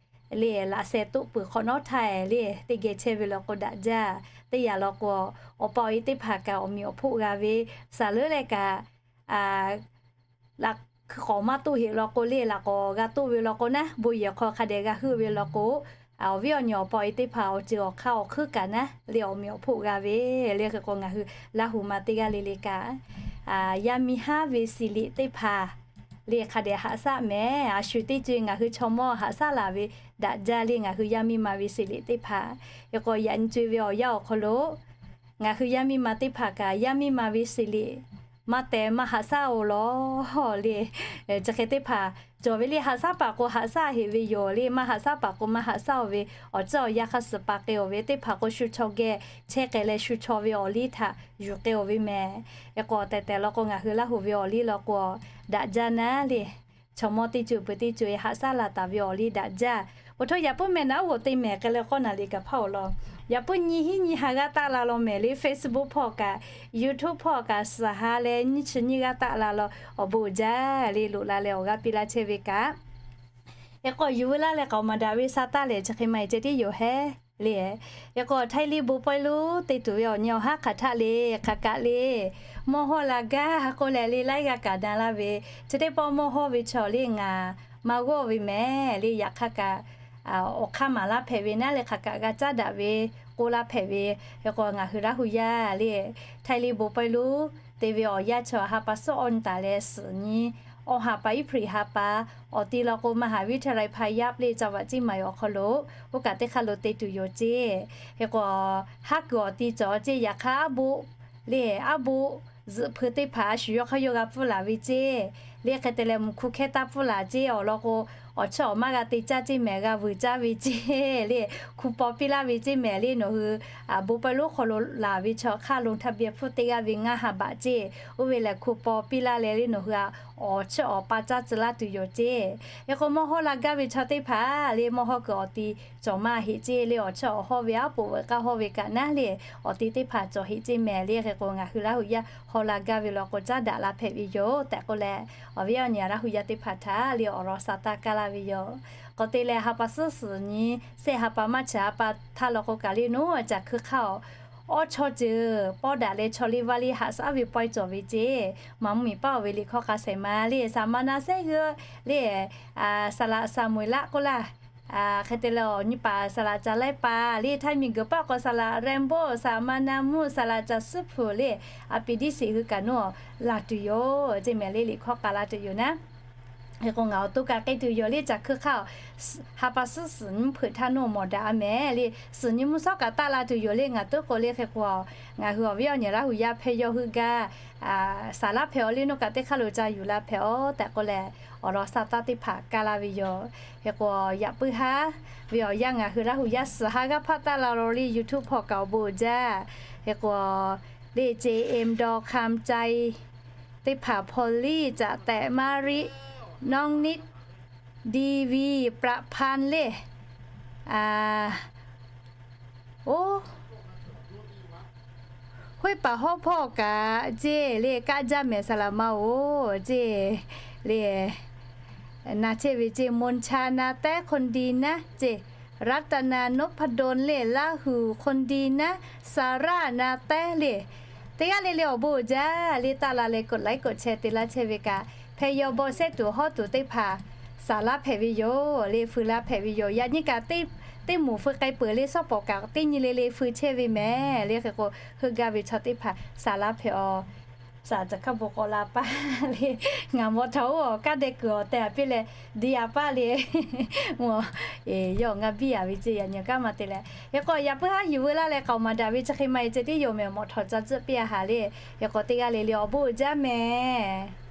le, laꞈ sheh toˆ peuˬ hk'awꞈ nawˉ htaˇ le teˇ geh chehˇ ve law k'o daꞈ jaˇ. teˇ yanˇ law k'o, awˬ pa awˬ e teˇ hpaˍ kaꞈ awˬ meꞈ awˬ hponˇ g'a ve, saˍ leuˉ leh kaꞈ, laꞈ hk'awꞈ maˇ toˆ heꞈ law k'o le, laꞈ k'awꞈ g'a toˆ ve law k'o naˉ, bon yehˬ hk'aw hk'a dehꞈ g'a heuˆ ve law k'o, awˬ viˉ awˬ nyi awˬ pa awˬ e teˇ hpaˍ awˬ ceuˬ awˬ hk'aˇ awˬ hkuiˉ kaꞈ naˉ le, awˬ meꞈ awˬ hponˇ g'a ve le. Hk'e k'o ngaˬ hui Laˇ huˍ ma teˇ g'aˇ le le kaꞈ, yaˇ miˇ haˉ ve siˍ liꞈ teˇ hpaˍ le hk'a dehꞈ haꞈ shaˆ mehˍ. A shu teˇ co e ngaˬ hui chaw mawˇ haꞈ shaˆ laˬ ve daꞈ jaˇ le, ngaˬ hui yaˇ miˇ ma ve siˍ liꞈ teˇ hpaˍ. Hk'e k'o yaꞈ nyi co e ve awˬ yanˇ awˬ hk'aw lo ngaˬ hui yaˇ miˇ ma teˇ hpaˍ kaꞈ yaˇ miˇ ma ve siˍ liꞈ maˇ teh maˇ haꞈ shaˆ-oˬ law le. Chi hk'e teˇ hpaˍ cawˬ ve le, haꞈ shaˆ paˍ k'o haꞈ shaˆ heꞈ ve yoˬ le, maˇ haꞈ shaˆ paˍ k'o maˇ haꞈ shaˆ-oˬ ve, awˬ ciˉ awˬ yanˇ hk'aˇ suh pa k'ai-oˬ ve teˇ hpaˍ k'o, shu chaw geh chehˇ k'ai leh shu chaw ve awˬ liˇ htaꞈ yuˬ k'ai-oˬ ve mehˍ. Hk'e k'o tehꞈ tehꞈ law k'o ngaˬ hui Laˇ huˍ ve awˬ liˇ law k'o daꞈ jaˇ naˉ le. Chaw mawˇ teˇ co peuˬ teˇ co e haꞈ shaˆ laˬ taˍ ve awˬ liˇ daꞈ jaˇ. Oˇ htaˇ yaꞈ puiˉ mehˍ naˉ, oˇ g'awˬ te mehˍ k'ai leh k'awˇ naˍ liꞈ kaꞈ hpaˇ-oˬ law. Yaꞈ puiˉ nyiˇ hinˉ nyiˇ ha g'aˇ taˆ la law mehˍ le, Facebook hpawˇ kaꞈ, YouTube hpawˇ kaꞈ suhˍ ha leh nyiˇ chi nyiˇ g'aˇ taˆ la law. Awˬ bon uiˍ jaˇ le, loꞈ la leh awˬ g'aˇ piˇ laˇ chehˇ ve kaꞈ. Hk'e k'o yuˬ veu laˇ leh k'aoˍ maˍ daꞈ ve sa taˇ lehˬ, chi hk'e maˇ heˆ ceh tiˉ yoˬ hehˉ le. Hk'e k'o Htaiˇ liˇ bon pawehˇ lonˉ te tuˬ ve awˬ nyi awˬ haˉ hk'aˬ htaˆ le, hk'aˬ kaꞈ le, mawˇ hawˇ la gaˇ k'oˆ leh le laiˉ g'aˇ kaꞈ na laˇ ve, chi teˇ pawˆ mawˇ hawˇ ve chaw le ngaˬ maˇ g'awˇ ve mehˍ le. Yaꞈ hk'aˇ kaꞈ awˬ hk'aˇ maˍ laˇ hpehꞈ ve naˉ le, hk'aˬ kaꞈ g'a caˉ daꞈ ve k'oˆ laˇ hpehꞈ ve. Hk'e k'o ngaˬ hui Laˇ huˍ yaˇ le Htaiˇ liˇ bon pawehˇ lonˉ te ve awˬ yanˇ chi ha pa suhˉ awˇ nyi taˍ leh suhˍ nyi awˇ ha pa, April ha pa, awˬ ti law k'o มหาวิทยาลัยพายัพ le จังหวัดเชียงใหม่ awˬ hk'aw lo oˇ kaꞈ teˇ hk'aˇ lo te tuˬ yoˬ ceˇ. Hk'e k'o haˉ kuiˬ awˬ ti cawˬ ceˇ. Yaꞈ hk'aˇ aˉ boˆ le, aˉ boˆ zuhꞈ hpui teˇ hpaˍ a shu yawˇ hk'aˇ yawˇ g'a pfuhˇ laˬ ve ceˇ le. Hk'e te leh mvuhˇ hkuˇ hkehˇ taˇ pfuhˇ laˬ ceˇ. Awˬ lawn k'o awˬ chiˇ awˬ maˇ g'a te caˇ ceˇ mehˍ, g'a vuiˬ caˇ ve ceˇ le. Hku paw piˇ laˇ ve ceˇ mehˍ le. Nawˬ hui bon pawehˇ lonˉ hk'aw lo laˬ ve chaw hk'aˇ ลงทะเบียน hpfuhˇ teˇ g'aˇ ve ngaˇ ha baꞈ ceˇ. Oˇ ve lehˬ hku paw piˇ laˇ leh le nawˬ hui a awˬ chiˇ awˬ pa caˇ tcuh laˇ tuˬ yoˬ ceˇ. Hk'e k'o mawˇ hawˇ la gaˇ ve chaw teˇ hpaˍ le mawˇ hawˇ kuiˬ awˬ ti cawˬ maˇ heˆ ceˇ le. Awˬ chiˇ awˬ hawˇ ve aˉ poꞈ veuꞈ k'aˇ hawˇ ve kaꞈ naˉ le awˬ ti teˇ hpaˍ cawˬ heˆ ceˇ mehˍ le. Hk'e k'o ngaˬ hui Laˇ huˍ yaˇ hawˇ la gaˇ ve law k'o caˉ daꞈ la hpehꞈ ve yoˬ tehꞈ k'oˆ leh, awˬ viˉ awˬ nyi Laˇ huˍ yaˇ teˇ hpaˍ htaꞈ le awˬ lawn sa taˇ kaˇ laˇ ve yoˬ. K'awꞈ te leh ha pa suhˉ suhˍ nyi, shehˆ ha pa maˇ chi ha pa htaˇ law k'o kaꞈ le nawˬ caˬ hkui hk'aˇ awˬ, awˇ chaw ceuˬ pawˇ daꞈ leh chaw liˇ vaˇ liˇ haꞈ shaˉ ve pawehˇ cawˬ ve ceˇ. Maˍ mvuhˇ miˬ paˉ-oˬ ve liꞈ hkawˇ k'a shehˍ ma le, saˍ ma na sehˉ g'euˆ le, saˍ laꞈ saˍ meuˍ laˆ k'oˆ laˇ. Hk'e te leh awˬ nyi paˍ saˍ laꞈ caˬ laiˉ pa le, Htaiˇ miˬ guiˬ paˉ k'o saˍ laꞈ แรมโบ้, saˍ ma na mvuhˇ, saˍ laꞈ caˬ suhˉ hpu le, a pi diˇ sheˍ hui kaꞈ nawˬ laˬ tuˬ yoˬ ceˇ mehˍ le. Liꞈ hkawˇ k'a la tuˬ yoˬ naˉ. Hk'e k'o ngaˬ awˬ to kaꞈ k'ai tuˬ yoˬ le. Caˬ hkui hk'aˇ ha pa suhˉ suhˍ nyi mvuhˇ hpeuꞈ htaˇ nawˬ mawˬ daꞈ a mehˍ le. Suhˍ nyi mvuhˇ shawˉ kaꞈ taˆ la tuˬ yoˬ le. Ngaˬ tuˉ k'o le hk'e k'o ngaˬ hui awˬ viˉ awˬ nyi Laˇ huˍ yaˇ hpehˇ yawˇ hui gaˇ saˍ laꞈ hpehꞈ-oˬ le, nawˬ kaꞈ teˇ hk'aˇ lo ca yuˬ la hpehꞈ-oˬ tehꞈ k'oˆ leh awˬ lawn sa taˇ teˇ hpaˍ kaˇ laˇ ve yoˬ. Hk'e k'o yaꞈ puiˉ haˉ ve awˬ yanˇ ngaˬ hui Laˇ huˍ yaˇ suhˍ ha g'aˇ hpaˆ taˆ la law le. YouTube hpawˇ kaꞈ awˬ bon uiˍ jaˇ. Hk'e k'o le ceˇ em daw คำใจ teˇ hpaˍ พอลลี่ จะแตะ มาริ น้องนิด ดีวี ประพันธ์ le. Oˇ, hoˉ paˍ hawˉ hpawˇ kaꞈ ceˇ le kaˆ jaˇ mehˍ saˍ laꞈ ma-oˬ ceˇ le. Na chehˇ ve ceˇ มนชา na tehˉ คนดีนะ ceˇ, รัตนา นพดล le Laˇ huˍ คนดีนะ, Sarah na tehˉ le. Teˇ g'aˇ le le awˬ bon uiˍ jaˇ le. Taˆ la leh กดไลค์ กดแชร์ te laˇ chehˇ ve kaꞈ, hpehˇ yaw bawˆ sehˉ tuˬ hawˉ tuˬ teˇ hpaˍ saˍ laꞈ hpehꞈ ve yoˬ le, fui laˇ hpehꞈ ve yoˬ. Yaꞈ nyi kaꞈ teˇ moˍ fui k'ai peuˬ le, shawˉ pawˍ kaꞈ teˇ nyi le le fui chehˇ ve mehˍ le. Hk'e k'o heuˆ gaˇ ve chaw teˇ hpaˍ saˍ laꞈ hpehꞈ-oˬ. Saˍ caˬ hkaˇ bon k'awꞈ la paˇ le. Ngaˬ mawˬ htaꞈ oˇ awˬ kaˉ deh kuiˬ awˬ tehˬ a piˇ leh di a paˇ le. Yawˇ ngaˇ biˇ a ve ceˇ yaꞈ nyi kanˉ ma te leh. Hk'e k'o yaꞈ puiˉ haˉ yuˬ veu laˇ leh k'aoˍ maˍ daꞈ ve chi hk'e maˇ heˆ ceh tiˉ yoˬ mehˍ. Mawˬ htawˍ ca tcuhˆ piˇ a haˍ le. Hk'e k'o teˇ g'aˇ le le awˬ bon uiˍ jaˇ mehˍ.